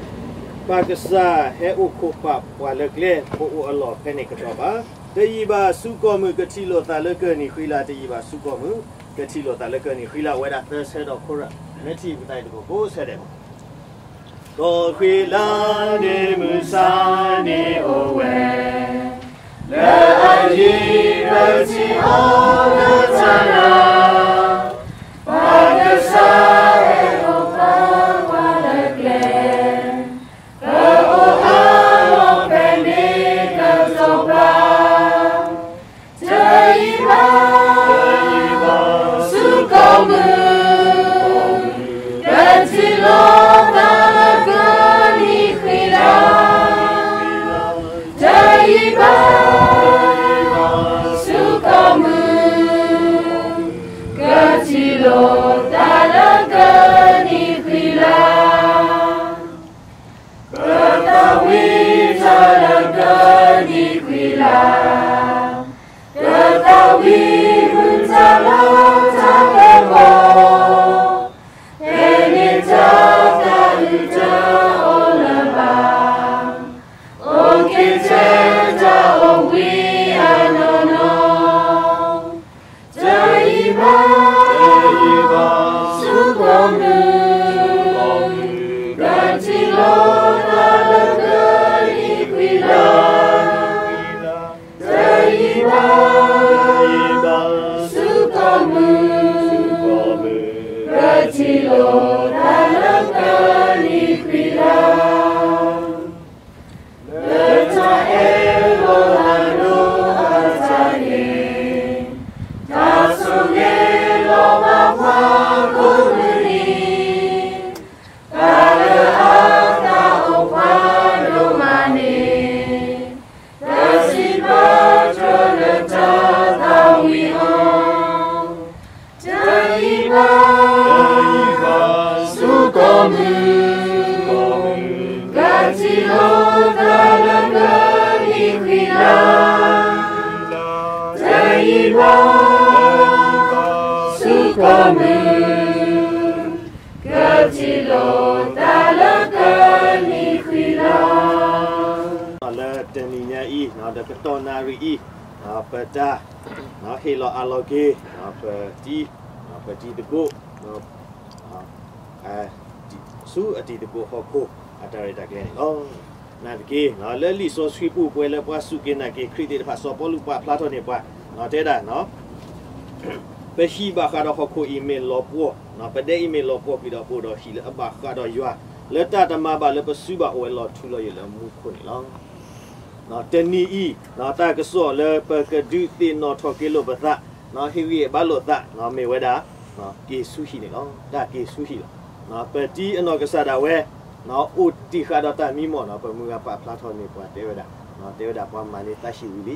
ပၢ်ကစၢ်ဟဲအိၣ်ခိးပာ်ပှၤလၢကျဲ, ပအိၣ်အလီၢ်ဖဲန့ၣ်ကတီၢ်ဘၣ်. တယံာ်ဘၣ်ဆူကီၢ်မုၢ် ကထံၣ်လိာ်သးလၢကၢၢ်နံၤဃံလၤ, တယံာ်ဘၣ်ဆူကီၢ်မုၢ်, ကထံၣ်လိာ်သးလၢကၢၢ်နံၤဃံလၤ အိၣ်ဝဲဒၣ်သၢဆၢဒီးခိရၣ်, မ့ၢ်ထံၣ်ပသးအံၤတကိးကိးဆၢဒဲး ကီၢ်ဃံလၤန့ၣ်မုၢ်ဆါနံၤအိၣ်ဝဲ, လၢအယံၤပထံၣ်အီၤလၢတၢ်နာ်, ပၢ်ကစၢ်ဟဲအိၣ်ခိးပှၤလၢကျဲ, ပအိၣ်အလီၢ်ဖဲန့ၣ်ကတီၢ်ဘၣ်. တယံာ်ဘၣ်, ဆူကီၢ်မုၢ်, ကထံၣ်လိာ်သးလၢကၢၢ်နံၤဃံလၤ, တယံာ်ဘၣ်, ဆူကီၢ်မုၢ်, ကထံၣ်လိာ်သးလၢကၢၢ်နံၤဃံလၤ. ကသးဝံၣ်တၢ်လၢကၢၢ်နံၤဃံလၤ, ကသးဝံၣ်မုၢ်တၢ်လီၢ်တၢ်ကပီၤ, ဖဲန့ၣ်တၢ်သးအုးတအိၣ်လၢၤဘၣ်, အိၣ်က့ၤထဲတၢ်အိၣ်ဘှံးအနီၢ်နီၢ်. တယံာ်ဘၣ်, ဆူကီၢ်မုၢ်, ကထံၣ်လိာ်သးလၢကၢၢ်နံၤဃံလၤ, တယံာ်ဘၣ်, ဆူကီၢ်မုၢ်, ကထံၣ်လိာ်သးလၢကၢၢ်နံၤဃံလၤ. လၢတၢ်အဲၣ်လီၤအဒိၣ်အတၢ်န့ၣ်, တၢ်ဆိၣ်ဂ့ၤလီၤဘၣ်ပှၤကိးမုၢ်နံၤ, တၢ်လၢအသးအိၣ်ပှၤဒိၣ်မးန့ၣ်, တၢ်စံးပတြၢၤလၢတၢ်သးဝံၣ်အီၤ. တယံာ်ဘၣ်, ဆူကီၢ်မုၢ်, ကထံၣ်လိာ်သးလၢကၢၢ်နံၤဃံလၤ, တယံာ်ဘၣ်, ဆူကီၢ်မုၢ်, ကထံၣ်လိာ်သးလၢကၢၢ်နံၤဃံလၤ. လၢတနံၤညါအံၤ, ဒီးကတီၢ်နၣ်ရံၣ်အံၤ, ပတၢ်ဟ့ၣ်လီၤအးလီၤက့ၤ, ပတံၤ, ပတံၤသကိး, ဆူအတံၤသကိးဟီၣ်ခိၣ်အတၢ်ရဲၣ်တၢ်ကျဲၤန့ၣ်လီၤ. နာ်သက့, လၢလံာ်စီဆှံပူၤ ပဝဲလၢပှၤစူၢ်က့ၤနာ်က့ၤခရံာ်သ့ၣ်တဖၣ် စီၤပီလူးပာ်ဖျါထီၣ်န့ၢ်ပှၤ, တဲဒၣ်, ပဟံၣ်ဘၣ်ဃးဒီးဟီၣ်ခိၣ်အံၤမ့ၢ်လီၤပှီၢ်, ပဒဲအံၤမ့ၢ်လီၤပှီၢ်ကွံာ်ဒီး ပအိၣ်ဒီးဟံၣ်လၢအဘၣ်ဃးဒီးယွၤ, လၢတၢ်တမၤဘၣ်လၢပစုဘၣ်အိၣ်ဝဲလီၤထူလီၤယိာ်လၢမူခိၣ်န့ၣ်လီၤ. တနံၤအံၤ, တၢ်ကစီၣ်လၢပကဒုးသ့ၣ်နီၣ်ထီၣ်က့ၤလိာ်ပသး, ဟ့ၣ်ဂံၢ်ဘါလိာ်သး, မ့ၢ်ဝဲဒၣ်, က့ၤဆူဟံၣ်န့ၣ်လီၤ. တၢ်က့ၤဆူဟံၣ်လီၤ. ပတံၤအနီၢ်ကစၢ်ဒၣ်ဝဲ, အိၣ်တ့ၢ်ဃာ်ဒီးတၢ်မံမီၢ်ဒီး ပမုၢ်ဂၤပာ်ဖျါထီၣ်န့ၢ်ပှၤတဲဝဲဒၣ်, တဲဝဲဒၣ်ပှၤမၤန့ၢ်သးဟံၣ်ဝံၤလံ. ခီ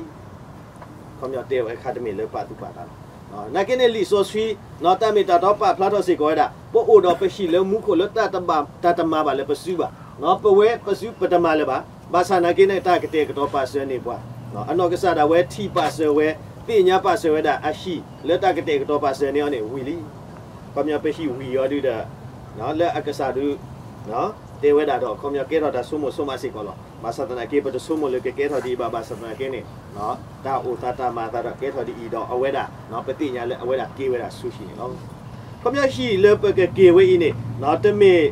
ပညီတဲဝဲအခါတမ့ၢ်လၢပာ်သူၣ်ပာ်သးလီၤ. နာ်က့န့ၣ်လံာ်စီဆှံ, တၢ်မ့ၢ်တၢ်တီပာ်ဖျါထီၣ်စ့ၢ်ကီးဝဲဒၣ်, ပအိၣ်ဒီးပဟံၣ်လၢမူခိၣ်လၢတၢ်တဘၣ်, တၢ်တမၤဘၣ်လၢပစုဘၣ်, ပဝဲပစုပတမၤလၢၤဘၣ်. ဘၣ်ဆၣ်နာ်က့န့ၣ် တၢ်ကတဲာ်ကတီၤပာ်စၢၤန့ၢ်ပှၤ, အနီၢ်ကစၢ်ဒၣ်ဝဲထံၣ်ပာ်စၢၤဝဲ, သ့ၣ်ညါပာ်စၢၤဝဲဒၣ်အဟံၣ်လၢတၢ်ကတဲာ်ကတီၤပာ်စၢၤန့ၢ်အီၤန့ၣ်ဝံၤလံ. ခီပညီပဟံၣ်ဝံၤအီၤဒုဒီး, လၢအကစၢ်ဒု, တဲဝဲဒၣ်ဒီး ခီပညီကဲထီၣ်တၢ်ဆိကမိၣ်ဆိကမးစ့ၢ်ကီးလီၤ. ဘၣ်ဆၣ်သနာ်က့ ပတဆိကမိၣ်လၢကကဲထီၣ်ဒ်အံၤဘၣ်, ဘၣ်ဆၣ်သနာ်က့န့ၣ် တၢ်အိၣ်သးတၢ်မၤအသးဒီးကဲထီၣ်ဒ်အံၤဒီး အဝဲဒၣ် ပသ့ၣ်ညါလၢအဝဲဒၣ်က့ၤဝဲဒၣ်ဆူဟံၣ်န့ၣ်လီၤ. ခီပညီဟံၣ်လၢပကက့ၤဝဲအံၤန့ၣ် တမ့ၢ်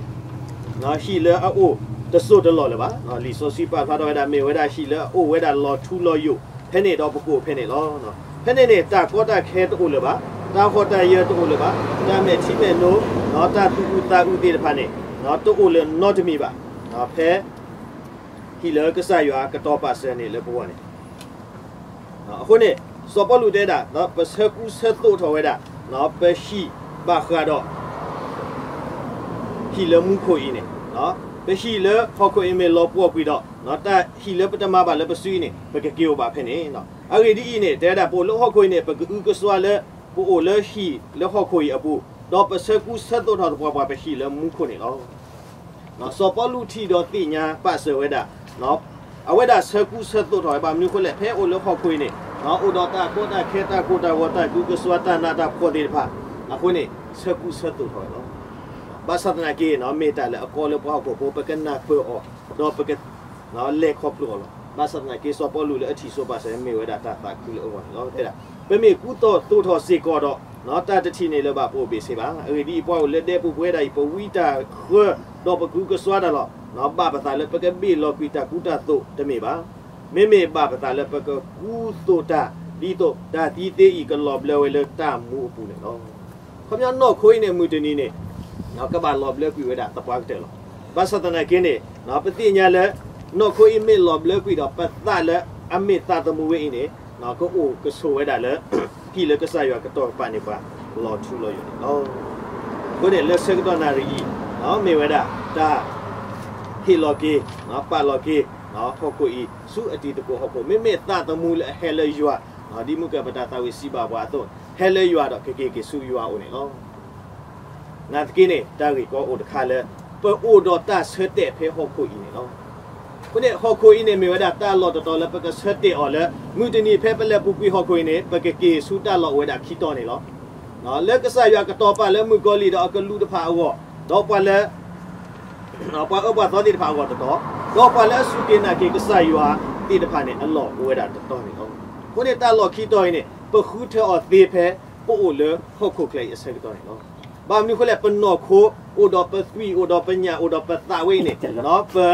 ဟံၣ်လၢအအိၣ်တစိၢ်တလီၢ်လၢၤဘၣ်. လံာ်စီဆှံပာ်ဖျါထီၣ်ဝဲဒၣ် မ့ၢ်ဝဲဒၣ်ဟံၣ်လၢအအိၣ်ဝဲဒၣ်လီၤထူလီၤယိာ်ဖဲန့ၣ်ဒီးပကအိၣ်ဖဲန့ၣ်လီၤ. ဖဲန့ၣ်န့ၣ် တၢ်ကီတၢ်ခဲတအိၣ်လၢၤဘၣ်, တၢ်ဟီၣ်တၢ်ယၢၤတအိၣ်လၢၤဘၣ်, တၢ်မဲာ်ထံမဲာ်နိ, တၢ်သူၣ်အုးသးအုးသ့ၣ်တဖၣ်န့ၣ် တအိၣ်လၢၤနီတမံၤဘၣ်. ဖဲ ဟံၣ်လၢကစၢ်ယွၤကတီၤပာ်စၢၤန့ၣ်လၢပဂီၢ်န့ၣ် အဃိန့ၣ် စီၤပီလူးတဲဒၣ် ပဆၢကူဆၢသိးထီၣ်ဝဲဒၣ် ပဟံၣ်ဘၣ်ဃးဒီး ဟံၣ်လၢမူခိၣ်အံၤန့ၣ်, ပဟံၣ်လၢဟီၣ်ခိၣ်အံၤမ့ၢ်လီၤပှီၢ်ကွံာ်ဒီး တၢ်ဟံၣ်လၢပတမၤဘၣ်လၢပစုအံၤန့ၣ် ပကက့ၤအိၣ်ဘၣ်ဖဲန့ၣ်. အဂ့ၢ်ဒ်အံၤန့ၣ် တဲဝဲဒၣ် ပအိၣ်လၢဟီၣ်ခိၣ်အံၤန့ၣ် ပကအုကစွါလၢ ပအိၣ်လၢဟံၣ်လၢဟီၣ်ခိၣ်အံၤအပူၤ, ဒီးပဆၢကူဆၢသိးထီၣ်သပှၢ်ပှၢ်ပဟံၣ်လၢမူခိၣ်န့ၣ်လီၤ. စီၤပီလူးထံၣ်ဒီးသ့ၣ်ညါပာ်စၢၤဝဲဒၣ် အဝဲဒၣ်ဆၢကူဆၢသိးထီၣ်ဝဲ ဘၣ်မနုၤအဃိလဲၣ်, ဖဲအိၣ်လၢဟီၣ်ခိၣ်အံၤန့ၣ် အိၣ်ဒီးတၢ်ကီတၢ်ခဲ တၢ်ကိၢ်တၢ်ဂီၤ တၢ်ကအုကစွါ တၢ်နးတၢ်ဖှီၣ်သ့ၣ်တဖၣ် အဃိန့ၣ် ဆၢကူဆၢသိးထီၣ်ဝဲလီၤ. ဘၣ်ဆၣ်သနာ်က့ မ့ၢ်တၢ်လၢအကီလၢပှၤဟီၣ်ခိၣ်ဖိ ပကနၢ်ပၢၢ်အီၤ ဒီးပက လဲၤခီဖျိအီၤလီၤ. ဘၣ်ဆၣ်သနာ်က့ စီၤပီလူးလၢအထံၣ်ဆိပာ်စၢၤ မ့ၢ်ဝဲဒၣ်တၢ်သးခုလၢအဂီၢ်န့ၣ်လီၤ. တဲဒၣ် ပမ့ၢ်ကူသိးသိးထီၣ်စ့ၢ်ကီးဒီး တၢ်တထံၣ်န့ၣ်လၢၤဘၣ် ပအိၣ်ဘ့ၣ်ဆ့ဘၣ်. အဂ့ၢ်ဒ်အံၤ ပှၤအိၣ်လၢဒဲပူၤပဝဲဒၣ်အံၤ ပဝံတၢ်ဃၢ ဒီးပကအုကစွါတၢ်လီၤ. ဘၣ်ပသးလၢပကဘ့ၣ်လီၤကွံာ်တၢ်ကူတၢ်သိးတမ့ၢ်ဘၣ်. မ့မ့ၢ်ဘၣ်ပသးလၢပကကူသိးတၢ် ဒ်သိးတၢ်သံသ့အံၤကလီၤဘျၢဝဲလၢတၢ်မူအပူၤန့ၣ်လီၤ. ခီပညီနီၢ်ခိအံၤန့ၣ် မုၢ်တနံၤန့ၣ် ကဘၣ်လီၤဘျၢကွံာ်ဝဲဒၣ်သပှၢ်ကတၢၢ်လီၤ. ဘၣ်ဆၣ်သနာ်က့န့ၣ် ပသ့ၣ်ညါလၢ နီၢ်ခိအံၤမ့ၢ်လီၤဘျၢကွံာ်ဒီး ပသးလၢအမ့ၢ်သးသမူဝဲအံၤန့ၣ် ကအိၣ်ကဆိးဝဲဒၣ်လၢ ဟံၣ်လၢကစၢ်ယွၤကတီၤပာ်န့ၢ်ပှၤ လီၤထူလီၤယိာ်န့ၣ်လီၤ. အဃိန့ၣ် လၢဆၢကတီၢ်နၣ်ရံၣ်အံၤ မ့ၢ်ဝဲဒၣ်တၢ် ဟ့ၣ်လီၤက့ၤ ပာ်လီၤက့ၤ ဟီၣ်ခိၣ်အံၤ ဆူအတံၤသကိးဟီၣ်ခိၣ် မ့မ့ၢ်သးသမူလၢအဟဲလၢယွၤ ဒ်မုၢ်ကပၤတၢ်သးဝံၣ်စံးဘၣ်ပှၤအသိး ဟဲလၢယွၤဒီးကက့ၤက့ၤဆူယွၤအအိၣ်န့ၣ်လီၤ. နာ်သက့န့ၣ် တၢ်ဂ့ၢ်ကီအိၣ်တခါလၢ ပအိၣ်ဒီးတၢ်ဆၢတဲာ်ဖဲဟီၣ်ခိၣ်အံၤန့ၣ်လီၤ. အဃိန့ၣ် ဟီၣ်ခိၣ်အံၤန့ၣ် မ့ၢ်ဝဲဒၣ်တၢ်လီၢ်တတီၤလၢပကဆၢတဲာ်အီၤလၢ မုၢ်တနံၤဖဲပလဲၤပူၤကွံာ်ဟီၣ်ခိၣ်အံၤန့ၣ် ပကက့ၤဆူတၢ်လီၢ်အိၣ်ဝဲဒၣ်ခံတီၤန့ၣ်လီၤ. လၢကစၢ်ယွၤကတီၤပာ်လၢမုၣ်ကီၤလံၢ်ဒီးအကလူးတဖၣ်အဂီၢ်, ဒီးပှၤလၢ ပှၤအၢပှၤသီသ့ၣ်တဖၣ်အဂီၢ်တတီၤ, ဒီးပှၤလၢအစူၢ်က့ၤနာ်က့ၤကစၢ်ယွၤသ့ၣ်တဖၣ်န့ၣ် အလီၢ်အိၣ်ဝဲဒၣ်တတီၤန့ၣ်လီၤ. အဃိန့ၣ် တၢ်လီၢ်ခံတီၤအံၤန့ၣ် ပဃုထၢအီၤသ့ဖဲ ပအိၣ်လၢဟီၣ်ခိၣ်ချၢအံၤအဆၢကတီၢ်န့ၣ်လီၤ. ဘၣ်မနုၤအဃိလဲၣ် ပနီၢ်ခိအိၣ်ဒီးပသွံၣ် အိၣ်ဒီးပညၣ် အိၣ်ဒီးပသးဝဲအံၤန့ၣ် ပ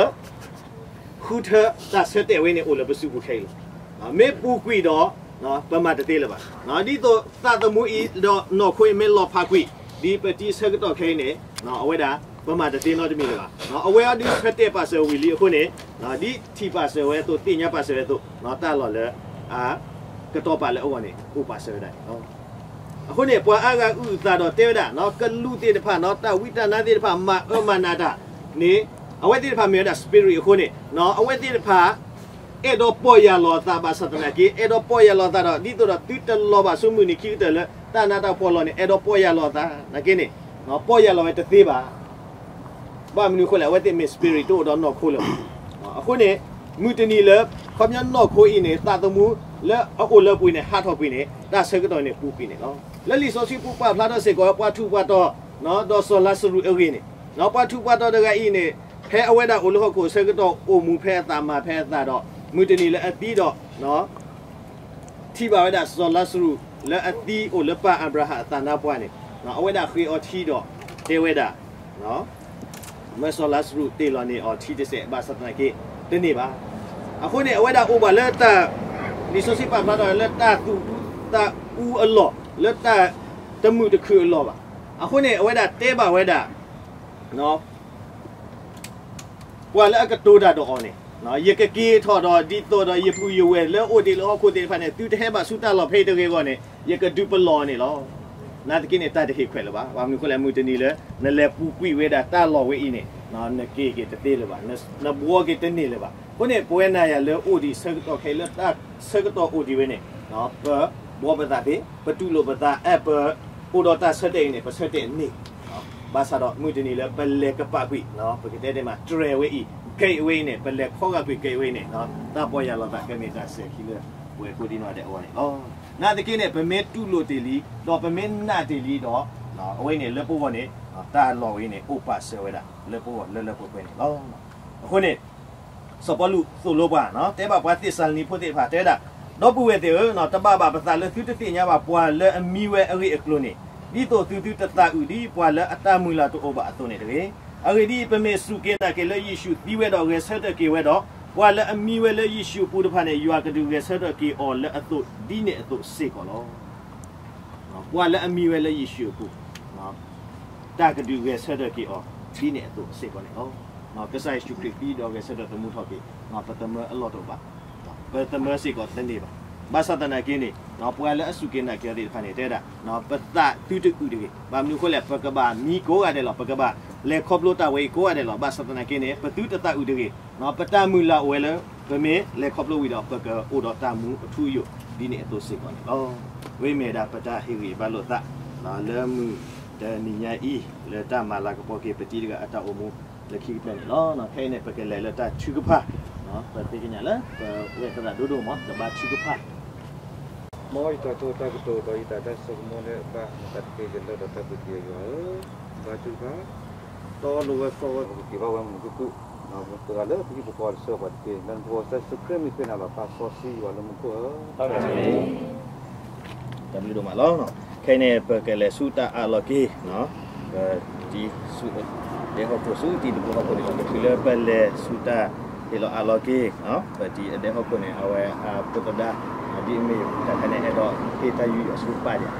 ဃုထၢတၢ်ဆၢတဲာ်ဝဲန့ၣ် အိၣ်လၢပစုပူၤခဲအံၤလီၤ. မ့ၢ်ပူၤကွံာ်ဒီး ပမၤတသ့လၢၤဘၣ်. ဒ်သိးသးသမူအံၤဒီးနီၢ်ခိအံၤမ့ၢ်လီၤဖးကွံာ် ဒ်ပတံၤဆၢကတီၢ်ခဲအံၤန့ၣ် အဝဲဒၣ် ပမၤတသ့နီတမံၤလၢၤဘၣ်. အဝဲအံၤဒုးဆၢတဲာ်ပာ်စၢၤဝံၤလံအဃိန့ၣ် ဒ်ထံၣ်ပာ်စၢၤဝဲအသိး သ့ၣ်ညါပာ်စၢၤဝဲအသိး တၢ်လီၢ်လၢ အ ကတီၤပာ်လၢအဂီၢ်န့ၣ် အိၣ်ပာ်စၢၤဝဲဒၣ်န့ၣ်လီၤ. အဃိန့ၣ် ပှၤအါဂၤအုၣ်အသးဒီးတဲဝဲဒၣ် ကလူးသ့ၣ်တဖၣ် တၢ်ဝံတၢ်နါသ့ၣ်တဖၣ် မၤအၢမၤနးတၢ်န့ၣ် အဝဲသ့ၣ်တဖၣ်မ့ၢ်ဝဲဒၣ် spirit အဃိန့ၣ် အဝဲသ့ၣ်တဖၣ် အဲၣ်ဒိးပီၢ်ယၢ်လီၤအသးဘၣ်ဆၣ်သနာ်က့ အဲၣ်ဒိးပီၢ်ယၢ်လီၤအသးဒီး ဒ်သိးဒီးသုတလီၤဘၣ်ဆူမုၢ်နံၤခံကတၢၢ်လၢ တၢ်နးတၢ်ဖှီၣ်လီၢ်န့ၣ် အဲၣ်ဒိးပီၢ်ယၢ်လီၤအသးနာ်က့န့ၣ် ပီၢ်ယၢ်လီၤဝဲတသ့ဘၣ်. ဘၣ်မနုၤအဃိလဲၣ် အဝဲသ့ၣ်မ့ၢ် spirit တအိၣ်ဒီးနီၢ်ခိလၢၤဘၣ်. အဃိန့ၣ် မုၢ်တနံၤလၢ ခီပညီနီၢ်ခိအံၤန့ၣ် သးသမူလၢအအိၣ်လၢပူၤန့ၣ် ဟးထီၣ်ကွံာ်န့ၣ် တၢ်ဆၢကတီၢ်န့ၣ်ပူၤကွံာ်န့ၣ်လီၤ. လၢလံာ်စီဆှံပူၤပာ်ဖျါထီၣ်စ့ၢ်ကီး ပှၤထူးပှၤတီၤ ဒီးစီၤလါစရူးအဂ့ၢ်န့ၣ် ပှၤထူးပှၤတီၤတဂၤအံၤန့ၣ် ဖဲအဝဲဒၣ်အိၣ်လၢဟီၣ်ခိၣ်အဆၢကတီၢ် အိၣ်မူဖဲအသးမၤဖဲအသးဒီး မုၢ်တနံၤလၢအသံဒီး ထံၣ်ဘၣ်ဝဲဒၣ်စီၤလါစရူးလၢအသံအိၣ်လၢပၢ်အၤဘြၤဟၣ်အသးနါပှၢ်န့ၣ် အဝဲဒၣ်ဃ့အီထံဒီးတဲဝဲဒၣ် မၢစီၤလါစရူးတ့ၢ်လီၤန့ၢ်အီၤထံတစဲး ဘၣ်ဆၣ်သနာ်က့ တန့ၢ်ဘၣ်. အဃိန့ၣ် အဝဲဒၣ်အိၣ်ဘၣ်လၢတၢ် လံာ်စီဆှံပာ်ဖျါထီၣ်လၢတၢ်သူၣ်အူသးအူအလီၢ် လၢတၢ်တမုာ်တခုၣ်အလီၢ်ဘၣ်. အဃိန့ၣ် အဝဲဒၣ်တဲဘၣ်ဝဲဒၣ် ပှၤလၢအကတိၤတၢ်ဒီးအီၤန့ၣ် ယကက့ၤထီၣ်ဒီးဒ်သိးဒီးယပုၢ်ယဝဲၢ်လၢအိၣ်တ့ၢ်လၢဟီၣ်ခိၣ်သ့ၣ်တဖၣ်န့ၣ် သုတဟဲဘၣ်ဆူတၢ်လီၢ်ဖဲအံၤတဂ့ၤအဂီၢ်န့ၣ် ယကဒုးပလီၢ်အီၤန့ၣ်လီၤ. နာ်သက့န့ၣ် တၢ်တဟ့ၣ်ခွဲးလၢၤဘၣ်. ဘၣ်မနုၤအဃိလဲၣ် မုၢ်တနံၤလၢ နလဲၤပူၤကွံာ်ဝဲဒၣ်တၢ်လီၢ်ဝဲအံၤန့ၣ် နက့ၤက့ၤတသ့လၢၤဘၣ်, နဘှီက့ၤတန့ၢ်လၢၤဘၣ်. အဃိန့ၣ် ပဝဲနၤယၤလၢအိၣ်ဒံးဆၢကတီၢ်ခဲအံၤလၢတၢ်ဆၢကတီၢ်အိၣ်ဒံးဝဲန့ၣ် ပဘှီပသးသ့, ပတူၢ်လိာ်ပသး အဲၣ်ပ အိၣ်ဒီးတၢ်ဆၢတဲာ်အံၤန့ၣ် ပဆၢတဲာ်န့ၢ် ဘၣ်ဆၣ်ဒီးမုၢ်တနံၤလၢပလဲၤကပာ်ကွံာ် ပကတဲတဲမး တြဲၤဝဲအံၤ gate ဝဲအံၤန့ၣ် ပလဲၤခီဂာ်ကွံာ် gate ဝဲအံၤန့ၣ် တၢ်ပီၢ်ယၢ်လီၤသးကမ့ၢ်တၢ်စဲၤခံလၢပှဲၤကိးဒံနီၢ်ဒဲးအဂီၢ်န့ၣ်လီၤ. နာ်သက့န့ၣ် ပမ့ၢ်တူၢ်လိာ်တ့ၢ်လံ ဒီးပမ့ၢ်နာ်တ့ၢ်လံဒီး အဝဲန့ၣ်လၢပဂီၢ်န့ၣ် တၢ်လီၢ်ဝဲအံၤန့ၣ် အိၣ်ပာ်စၢၤဝဲဒၣ်လၢပဂီၢ်လၢလၢပှဲၤပှဲၤန့ၣ်လီၤ. အဃိန့ၣ် စီၤပီလူးသိၣ်လိပှၤ တဲဘၣ်ပှၤသ့းစၤလနံဖိသ့ၣ်တဖၣ်တဲဒၣ်, ဒီပုၢ်ဝဲၢ်သ့ၣ်ဧၢ, တဘၣ်ဘၣ်ပသးလၢသုတသ့ၣ်ညါဘၣ်ပှၤလၢအမံဝဲအဂ့ၢ်အကျိၤန့ၣ်, ဒ်သိးသုသုတသးအုးဒ်ပှၤလၢအတၢ်မုၢ်လၢ်တအိၣ်ဘၣ်အသိးန့ၣ်တဂ့ၤ. အဂ့ၢ်ဒ်အံၤ, ပမ့ၢ်စူၢ်က့ၤနာ်က့ၤလၢယ့ၣ်ၡူးသံဝဲဒီးဂဲၤဆၢထၢၣ်က့ၤဝဲဒီး, ပှၤလၢအမံဝဲလၢယ့ၣ်ၡူးအပူၤတဖၣ်န့ၣ် ယွၤကဒုးဂဲၤဆၢထၢၣ်က့ၤအီၤလၢအသိး ဒ်န့ၣ်အသိးစ့ၢ်ကီးလီၤ. ပှၤလၢအမံဝဲလၢယ့ၣ်ၡူးအပူၤ တၢ်ကဒုးဂဲၤဆၢထၢၣ်က့ၤအီၤ ဒ်န့ၣ်အသိးစ့ၢ်ကီးန့ၣ်လီၤ. ကစၢ်ယ့ၣ်ၡူးခရံာ်သံဒီးဂဲၤဆၢထၢၣ်သမူထီၣ်က့ၤ, ပသမၢအလီၢ်တအိၣ်ဘၣ်, ပသမၢစ့ၢ်ကီးတန့ၢ်ဘၣ်. ဘၣ်ဆၣ်သနာ်က့န့ၣ်, ပှၤလၢအစူၢ်က့ၤနာ်က့ၤအီၤသ့ၣ်တဖၣ်န့ၣ် တဲဒၣ်, ပသးသုတအုးတဂ့ၤ. ဘၣ်မနုၤအဃိလဲၣ်, ပကဘၣ်မံကိးဂၤဒဲးလီၤ, ပကဘၣ်လဲၤခီဖျိတၢ်ဝဲအံၤကိးဂၤဒဲးလီၤ. ဘၣ်ဆၣ်သနာ်က့န့ၣ် ပသုတသးအုးတဂ့ၤ. ပတၢ်မုၢ်လၢ်အိၣ်ဝဲလၢ ပမ့ၢ်လဲၤခီဖျိဝံၤဒီး ပကအိၣ်ဒီးတၢ်မူအထူအယိာ် ဒ်န့ၣ်အသိးစ့ၢ်ကီးန့ၣ်လီၤ. ဝဲမ့ၢ်ဒၣ်ပတၢ်ဟ့ၣ်ဂံၢ်ဘါလိာ်သး လၢမုၢ်တနံၤညါအံၤ လၢတၢ်မၤလၤကပီၤက့ၤပတံၤတဂၤအတၢ်အိၣ်မူလၢခံကတၢၢ်န့ၣ်လီၤ. ခဲအံၤန့ၣ် ပကလဲၤလၢတၢ်ထုကဖၣ်, ပသ့ၣ်ညါလၢ ပဝဲသရၣ်ဒိၣ်ဒိၣ်မး ကဘါထုကဖၣ် မ်ယတၢ်ဆိၣ်တၢ်ကတိၤဒီးယတၢ်ဆိကမိၣ်လၢအဘၣ်နသးတက့ၢ် ယလၢဒီးတၢ်ဘျုးက့ၤယွၤဧၢ, ဘါထုကဖၣ်, တီလိၤဝဲစီဝဲ ပကက့ၤဘၣ်ဝဲမုာ်မုာ်ခုၣ်ခုၣ်, ပှၤလၢပဟံၣ်ဖိဃီလၢဆှၢပှၤတက့ၢ်. လၢနဖိကစၢ်ယ့ၣ်ၡူးခရံာ်မံၤဃ့နၤလီၤ. သးစီဆှံယွၤလၢမူခိၣ်ဧၢ, တၢ်ဘျုးဒိၣ်မးလီၤ. ခဲအံၤန့ၣ် ပကလဲၤဆူတၢ်အးလီၤက့ၤ ပတံၤဆူ ဒဲဟီၣ်ခိၣ်ဆူတံၤသကိးဟီၣ်ခိၣ်န့ၣ်လီၤ. ပတုၤလၢပလဲၤဆူတၢ်ဟ့ၣ်လီၤအးလီၤက့ၤ ပတံၤအဒဲဟီၣ်ခိၣ်န့ၣ် အဝဲအဖိသဒါ ဒ်အမ့ၢ်တၢ်ခါန့ၣ် အဲၣ်ဒိးဟ့ၣ်တၢ်ယူးယီၣ်ဆူပၢ်ဒံး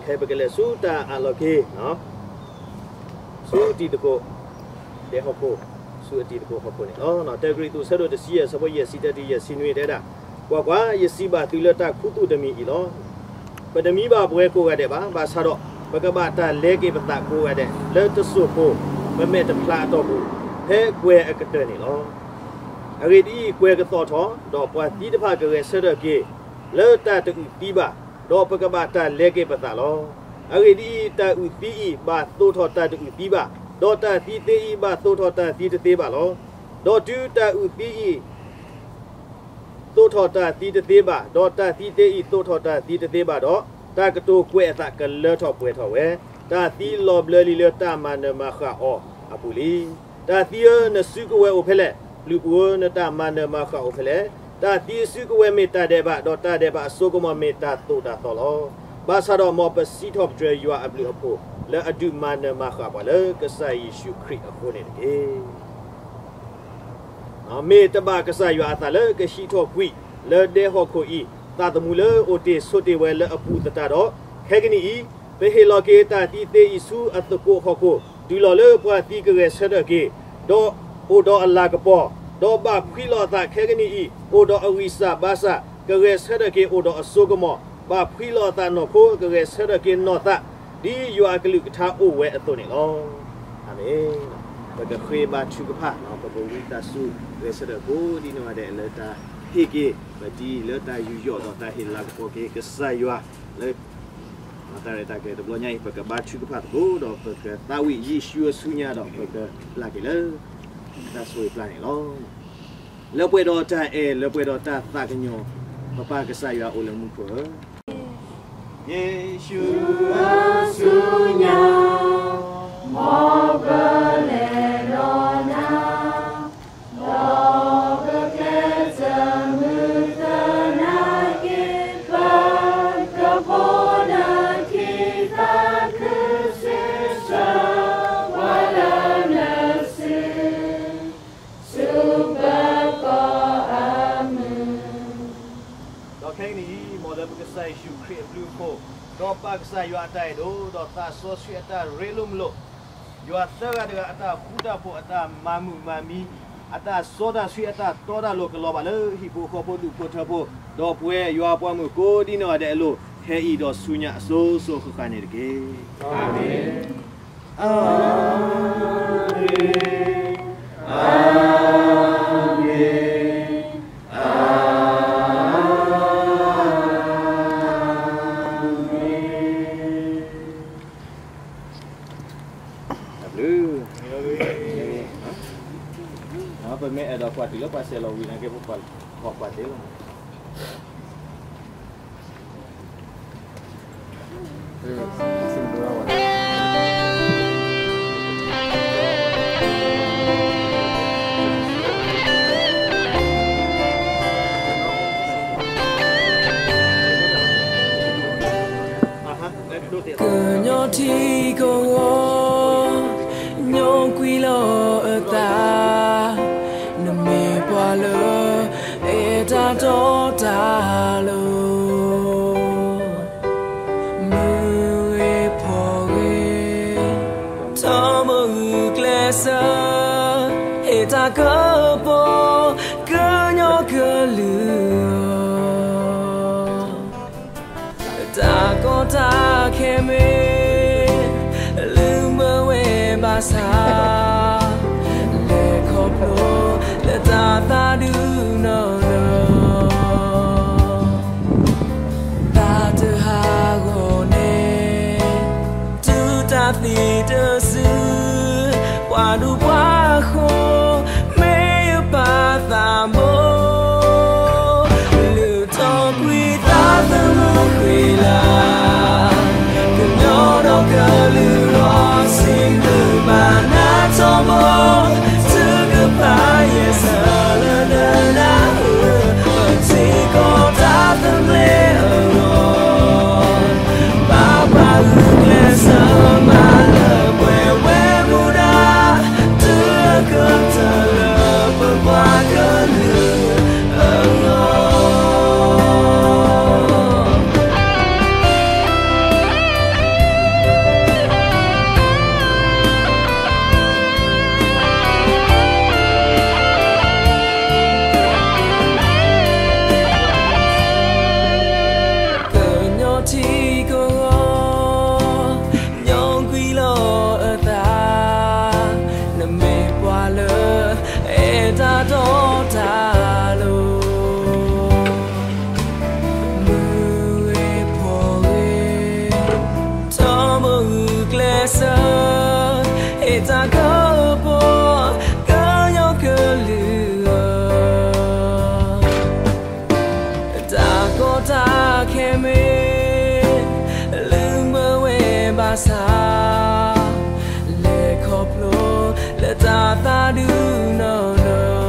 ခဲအံၤပကလဲၤဆူတၢ်အးလီၤက့ၤ ဆူတံၤသကိး ဒဲဟီၣ်ခိၣ်, ဆူအတံၤသကိးဟီၣ်ခိၣ်န့ၣ်လီၤ. တၢ်ကရံၣ်သူးဆၢဒိၣ်တဆံယဲၢ် အဆၢဖိယဲၢ်ဆံတၢတုၤယဲၢ်ဆံနွံတဲဒၣ်, ကွၢ်ကွၢ်, ယစံးဘၣ်သုလၢတၢ်ခူသူၣ်တမံၤအံၤလီၤ. ပတမံဘၣ်ပှဲၤကိးဂၤဒဲးဘၣ်. ဘၣ်ဆၣ်ဒီး ပကဘၣ်တၢ်လဲၤက့ၤပသးကိးဂၤဒဲး လၢတစိၢ်ဖိ ပမဲာ်တဖျါအတီၢ်ပူၤ ဖဲကွဲၤအကတၢၢ်န့ၣ်လီၤ. အဂ့ၢ်ဒ်အံၤ, ကွဲၤကသီၣ်ထီၣ်, ဒီးပှၤသံတဖၣ်ကဂဲၤဆၢထၢၣ်က့ၤ လၢတၢ်တအုးသံဘၣ်, ဒီးပကဘၣ်တၢ်လဲၤက့ၤပသးလီၤ. အဂ့ၢ်ဒ်အံၤ, တၢ်အုးသံအံၤ ဘၣ်သိးထီၣ်တၢ်တအုးသံဘၣ်, ဒီးတၢ်သံသ့အံၤ ဘၣ်သိးထီၣ်တၢ်သံတသ့ဘၣ်လီၤ. ဒီးတုၤတၢ်အုးသံအံၤ သိးထီၣ်တၢ်သံတသ့ဘၣ်, ဒီးတၢ်သံသ့အံၤ သိးထီၣ်တၢ်သံတသ့ဘၣ်ဒီး, တၢ်ကတိၤကွဲးအသးကလၢထီၣ်ပှဲၤထီၣ်ဝဲ, တၢ်သံလီၤဘျၢလံလၢတၢ်မၤနၢၤမၤဃၣ်အီၤအပူၤလံ. တၢ်သံဧၢ, နစုကဝဲၤအိၣ်ဖဲလဲၣ်. ပျုၤပူၤဧၢ, နတၢ်မၤနၢၤမၤဃၣ်အိၣ်ဖဲလဲၣ်. တၢ်သံအစုကဝဲၤမ့ၢ်တၢ်ဒဲးဘး, ဒီးတၢ်ဒဲးဘးအစိကမီၤမ့ၢ်တၢ်သိၣ်တၢ်သီလီၤ. ဘၣ်ဆၣ်ဒီးမ်ပစံးထီၣ်ပတြၢၤယွၤအဘျုးအဖှိၣ် လၢအဒုးမၤနၢၤမၤဃၣ်ပှၤလၢကစၢ်ယ့ၣ်ၡူးခရံာ်အဃိန့ၣ်တက့ၢ်. မ့ၢ်တဘၣ်ကစၢ်ယွၤအသးလၢကဟံးထီၣ်ကွံာ်လၢဒဲဟီၣ်ခိၣ်အံၤ, သးသမူလၢအိၣ်တ့ၢ်ဆိးတ့ၢ်ဝဲလၢအပူၤသတးဒီး, ခဲကနံၣ်အံၤ, ပဟ့ၣ်လီၤက့ၤတၢ်သံသ့အံၤဆူအသကိးဟီၣ်ခိၣ်, တုၤလီၤလၢပှၤသံကဂဲၤဆၢထၢၣ်က့ၤ, ဒီးအိၣ်ဒီးအလၤကပီၤ, ဒီးဘၣ်ဖှံလီၤအသးခဲကနံၣ်အံၤ, အိၣ်ဒီးအဂံၢ်စၢ်ဘါစၢ်, ကဂဲၤဆၢထၢၣ်က့ၤအိၣ်ဒီးအစိကမီၤ, ဘၣ်ဖှံလီၤအသးနီၢ်ခိ, ကဂဲၤဆၢထၢၣ်က့ၤနီၢ်သး, ဒ်ယွၤအကလုၢ်ကထါအိၣ်ဝဲအသိးန့ၣ်လီၤ. အၤမ့ၣ်. ပကဃ့ဘါထုကဖၣ်, ပကဝံသးစူၤဂဲၤဆၢထၢၣ်ကိးဒ်နီၢ်ဂၤဒဲးလၢတၢ်ဟ့ၣ်က့ၤပတံၤလၢတၢ်ယူးယီၣ်ဒီးတၢ်ဟ့ၣ်လၤကပီၤက့ၤကစၢ်ယွၤလၢ တၢ်ရဲၣ်တၢ်ကျဲၤတဘျီညါအံၤ ပကဘါထုကဖၣ်သကိးဒီး ပကသးဝံၣ်ယ့ၣ်ၡူးအဆူညါဒီး ပကပျၢ်က့ၤလၢ တၢ်ဆိၣ်ဂ့ၤပျၢ်န့ၣ်လီၤ. လၢပှဲၤဒီးတၢ်အဲၣ် လၢပှဲၤဒီးတၢ်သးကညီၤ ပပၢ်ကစၢ်ယွၤအိၣ်လၢမူခိၣ်ဧၢ, ယ့ၣ်ၡူးဧၢ ဆူညါ မ်ပလဲၤဒီးနၤ ဒီးပကျဲးစၢးမုၢ်သနာ်က့ ပကဖီနခံသးခုစံးဆၢ ပှၤလၢနစု ဆူပကီၢ်အမုၢ် ဒီးခဲကနံၣ်အံၤ မ်လၢပကစၢ်ယ့ၣ်ၡူးခရံာ်အဘျုးအဖှိၣ်, ဒီးပၢ်ကစၢ်ယွၤအတၢ်အဲၣ်ဒိၣ်, ဒီးသးစီဆှံအတၢ်ရ့လိာ်မုာ်လိာ်, ယွၤသၢဂၤတဂၤအတၢ်ဃူတၢ်ဖိး အတၢ်မၤမုာ်မၤမံ, အတၢ်စီတၢ်ဆှံအတၢ်တီတၢ်လိၤကလီၤဘၣ်လၢဟံၣ်ဖိဃီဖိဒူၣ်ဖိထၢဖိ, ဒီးပဝဲယွၤပှၤမုၣ်ကိးဒ်နီၢ်ဂၤဒဲးအလိၤ, ခဲအံၤဒီးဆူညါအစိၤစိၤဃၣ်ဃၣ်န့ၣ်တက့ၢ်. အၤမ့ၣ်. အၤမ့ၣ်, အၤမ့ၣ်, အၤမ့ၣ်. တၢ်ဘျုး, ပမ့ၢ်အဲၣ်ဒိးကွၢ်တုၤလၢပှၤဆဲးလီၤဝံၤနာ်က့ ပကွၢ်, ပကွၢ်ကွၢ်သ့လီၤ. ကညီထံကဝီၤ, ညီကွံာ်လီၤအသး, နမ့ၢ်ပှၤလၢ အဲၣ်တၢ်တီတၢ်လိၤ, မုၢ်ဂ့ၤဖီၣ်ဂ့ၤ, ထီဘိဂုာ်ကျဲးစၢး, ဟ့ၣ်တၢ်ကပီၤ, ကညီကလုာ်အဂီၢ်, တၢ်ကီတၢ်ခဲမ့ၢ် လုၢ်မၢဝဲဘၣ်ဆၣ်, လဲၤခီဖျိလၢတၢ်သးဒူနီၢ်နီၢ်, သးတဟးဂီၤန့ၣ်, တုၤတၢ်သံတစု, ပှၤဒူပှၤဃိ, မ့ၢ်ယပၢ်သးဘိ, လုၢ်ထီၣ်ကွံာ်သးသမူဃံလၤ, ကညီဒီးကလုာ်အဂီၢ်, စံးဘျုးဘၣ်နၤထီဘိ, ထုကဖၣ်ယဲၢ်ဆၢလၢနနၢ်ဟူ, ပထံကီၢ်တၢ်သဘျ့အဂီၢ်, ဘၣ်ပှၤဂုာ်ကျဲးစၢးမၤလၢပှဲၤဝဲမူဒါ, တုၤအကတၢၢ်လၢပပှၤကလုာ်အဂီၢ်. ကညီထံကဝီၤ, ညီကွံာ်လီၤအသး, နမ့ၢ်ပှၤလၢ အဲၣ်တၢ်တီတၢ်လိၤ, မုၢ်ဂ့ၤဖီၣ်ဂ့ၤ, ထီဘိဂုာ်ကျဲးစၢး, ဟ့ၣ်တၢ်ကပီၤ, ကညီကလုာ်အဂီၢ်, တၢ်ကီတၢ်ခဲမ့ၢ် လုၢ်မၢဝဲဘၣ်ဆၣ်, လဲၤခီဖျိလၢတၢ်သးဒူနီၢ်နီၢ်,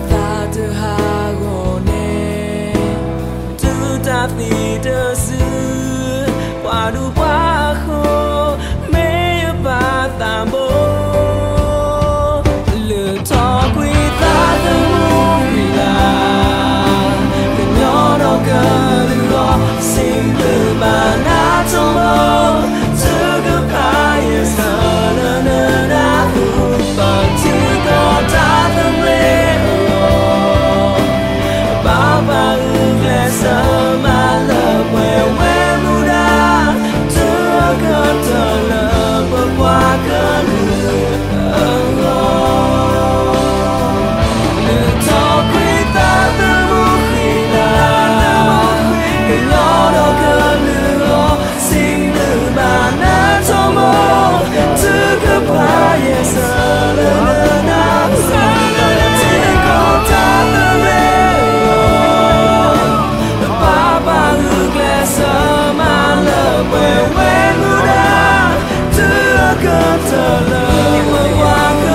သးတဟးဂီၤန့ၣ်, တုၤတၢ်သံတစု, ပှၤဒူပှၤဃိ, မ့ၢ်ယပၢ်သးဘိ, လုၢ်ထီၣ်ကွံာ်သးသမူဃံလၤ, ကညီဒီးကလုာ်အဂီၢ်, စံးဘျုးဘၣ်နၤထီဘိ, ထုကဖၣ်ယဲၢ်ဆၢလၢနနၢ်ဟူ, ပထံကီၢ်တၢ်သဘျ့အဂီၢ်, ဘၣ်ပှၤဂုာ်ကျဲးစၢးမၤလၢပှဲၤဝဲမူဒါ, တုၤအကတၢၢ်လၢပပှၤကလုာ်အဂီၢ်. လုၢ်ထီၣ်ကွံာ်သးသမူဃံလၤ, ကညီဒီးကလုာ်အဂီၢ်, စံးဘျုးဘၣ်နၤထီဘိ, ထုကဖၣ်ယဲၢ်ဆၢလၢနနၢ်ဟူ, ပထံကီၢ်တၢ်သဘျ့အဂီၢ်, ဘၣ်ပှၤဂုာ်ကျဲးစၢးမၤလၢပှဲၤဝဲမူဒါ, တုၤအကတၢၢ်လၢပပှၤက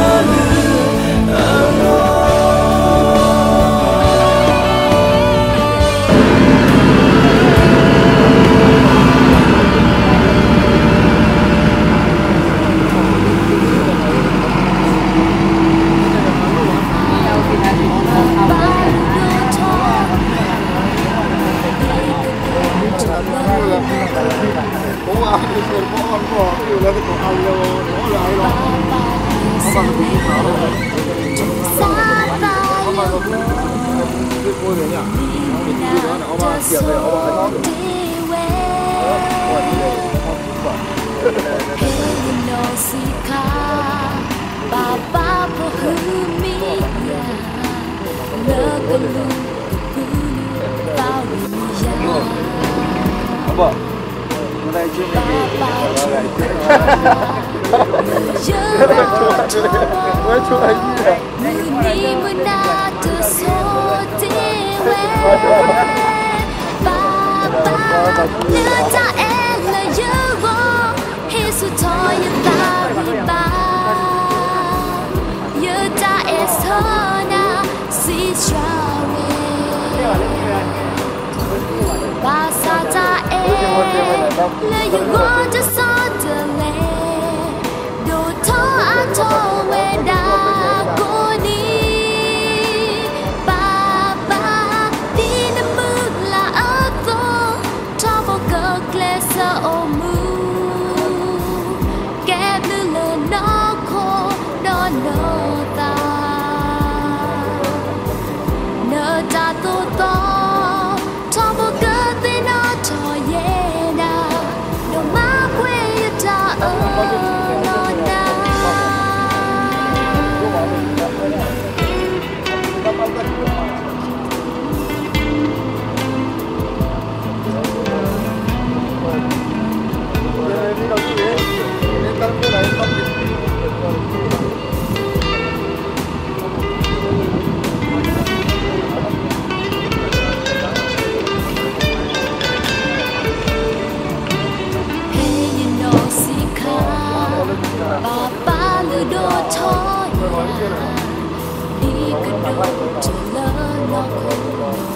လုာ်အဂီၢ်. ဘၣ်, မ့ၢ်န့ၣ်က့, ယ, မုၢ်နံၤမုၢ်နၤတစိၤတ့ဝဲ, ဘၣ်ဘၣ်, လၢတၢ်အဲၣ်လၢယဂီၢ်, ဟ့ၣ်ဆူၣ်ထီၣ်ယသးဂံၢ်ဘါ, ယတၢ်အဲၣ်ဆၢနၤ စံးစှၤဝဲ ဘၣ်ဆၣ်တၢ်အဲၣ်လၢယဂီၢ်တဆီတလဲ, ဒိၣ်ထီၣ်အါထီၣ်ဝဲဒၣ်ကိးနံၤ, ဘၣ်ဘၣ်, ဒ်နမုၢ်လၢ်အသိး, ထီဘိကကျဲးစၢးအိၣ်မူ ကဲဘျုးလၢနီၢ်ခိဒီးနီၢ်သး, နတၢ်သိၣ်သီ ထီဘိကသ့ၣ်နီၣ်ထီၣ်ယဲဒၣ်, ဒီးမၤပှဲၤယတၢ်အၢၣ်လီၤနၤ. ဖဲယနီၢ်ဆံးခါ, ဘၣ်ပာ်လုၢ်ဒိၣ်ထီၣ်ယၤ, ဒ်ကဒိၣ်တုၤလၢနီၢ်ခိ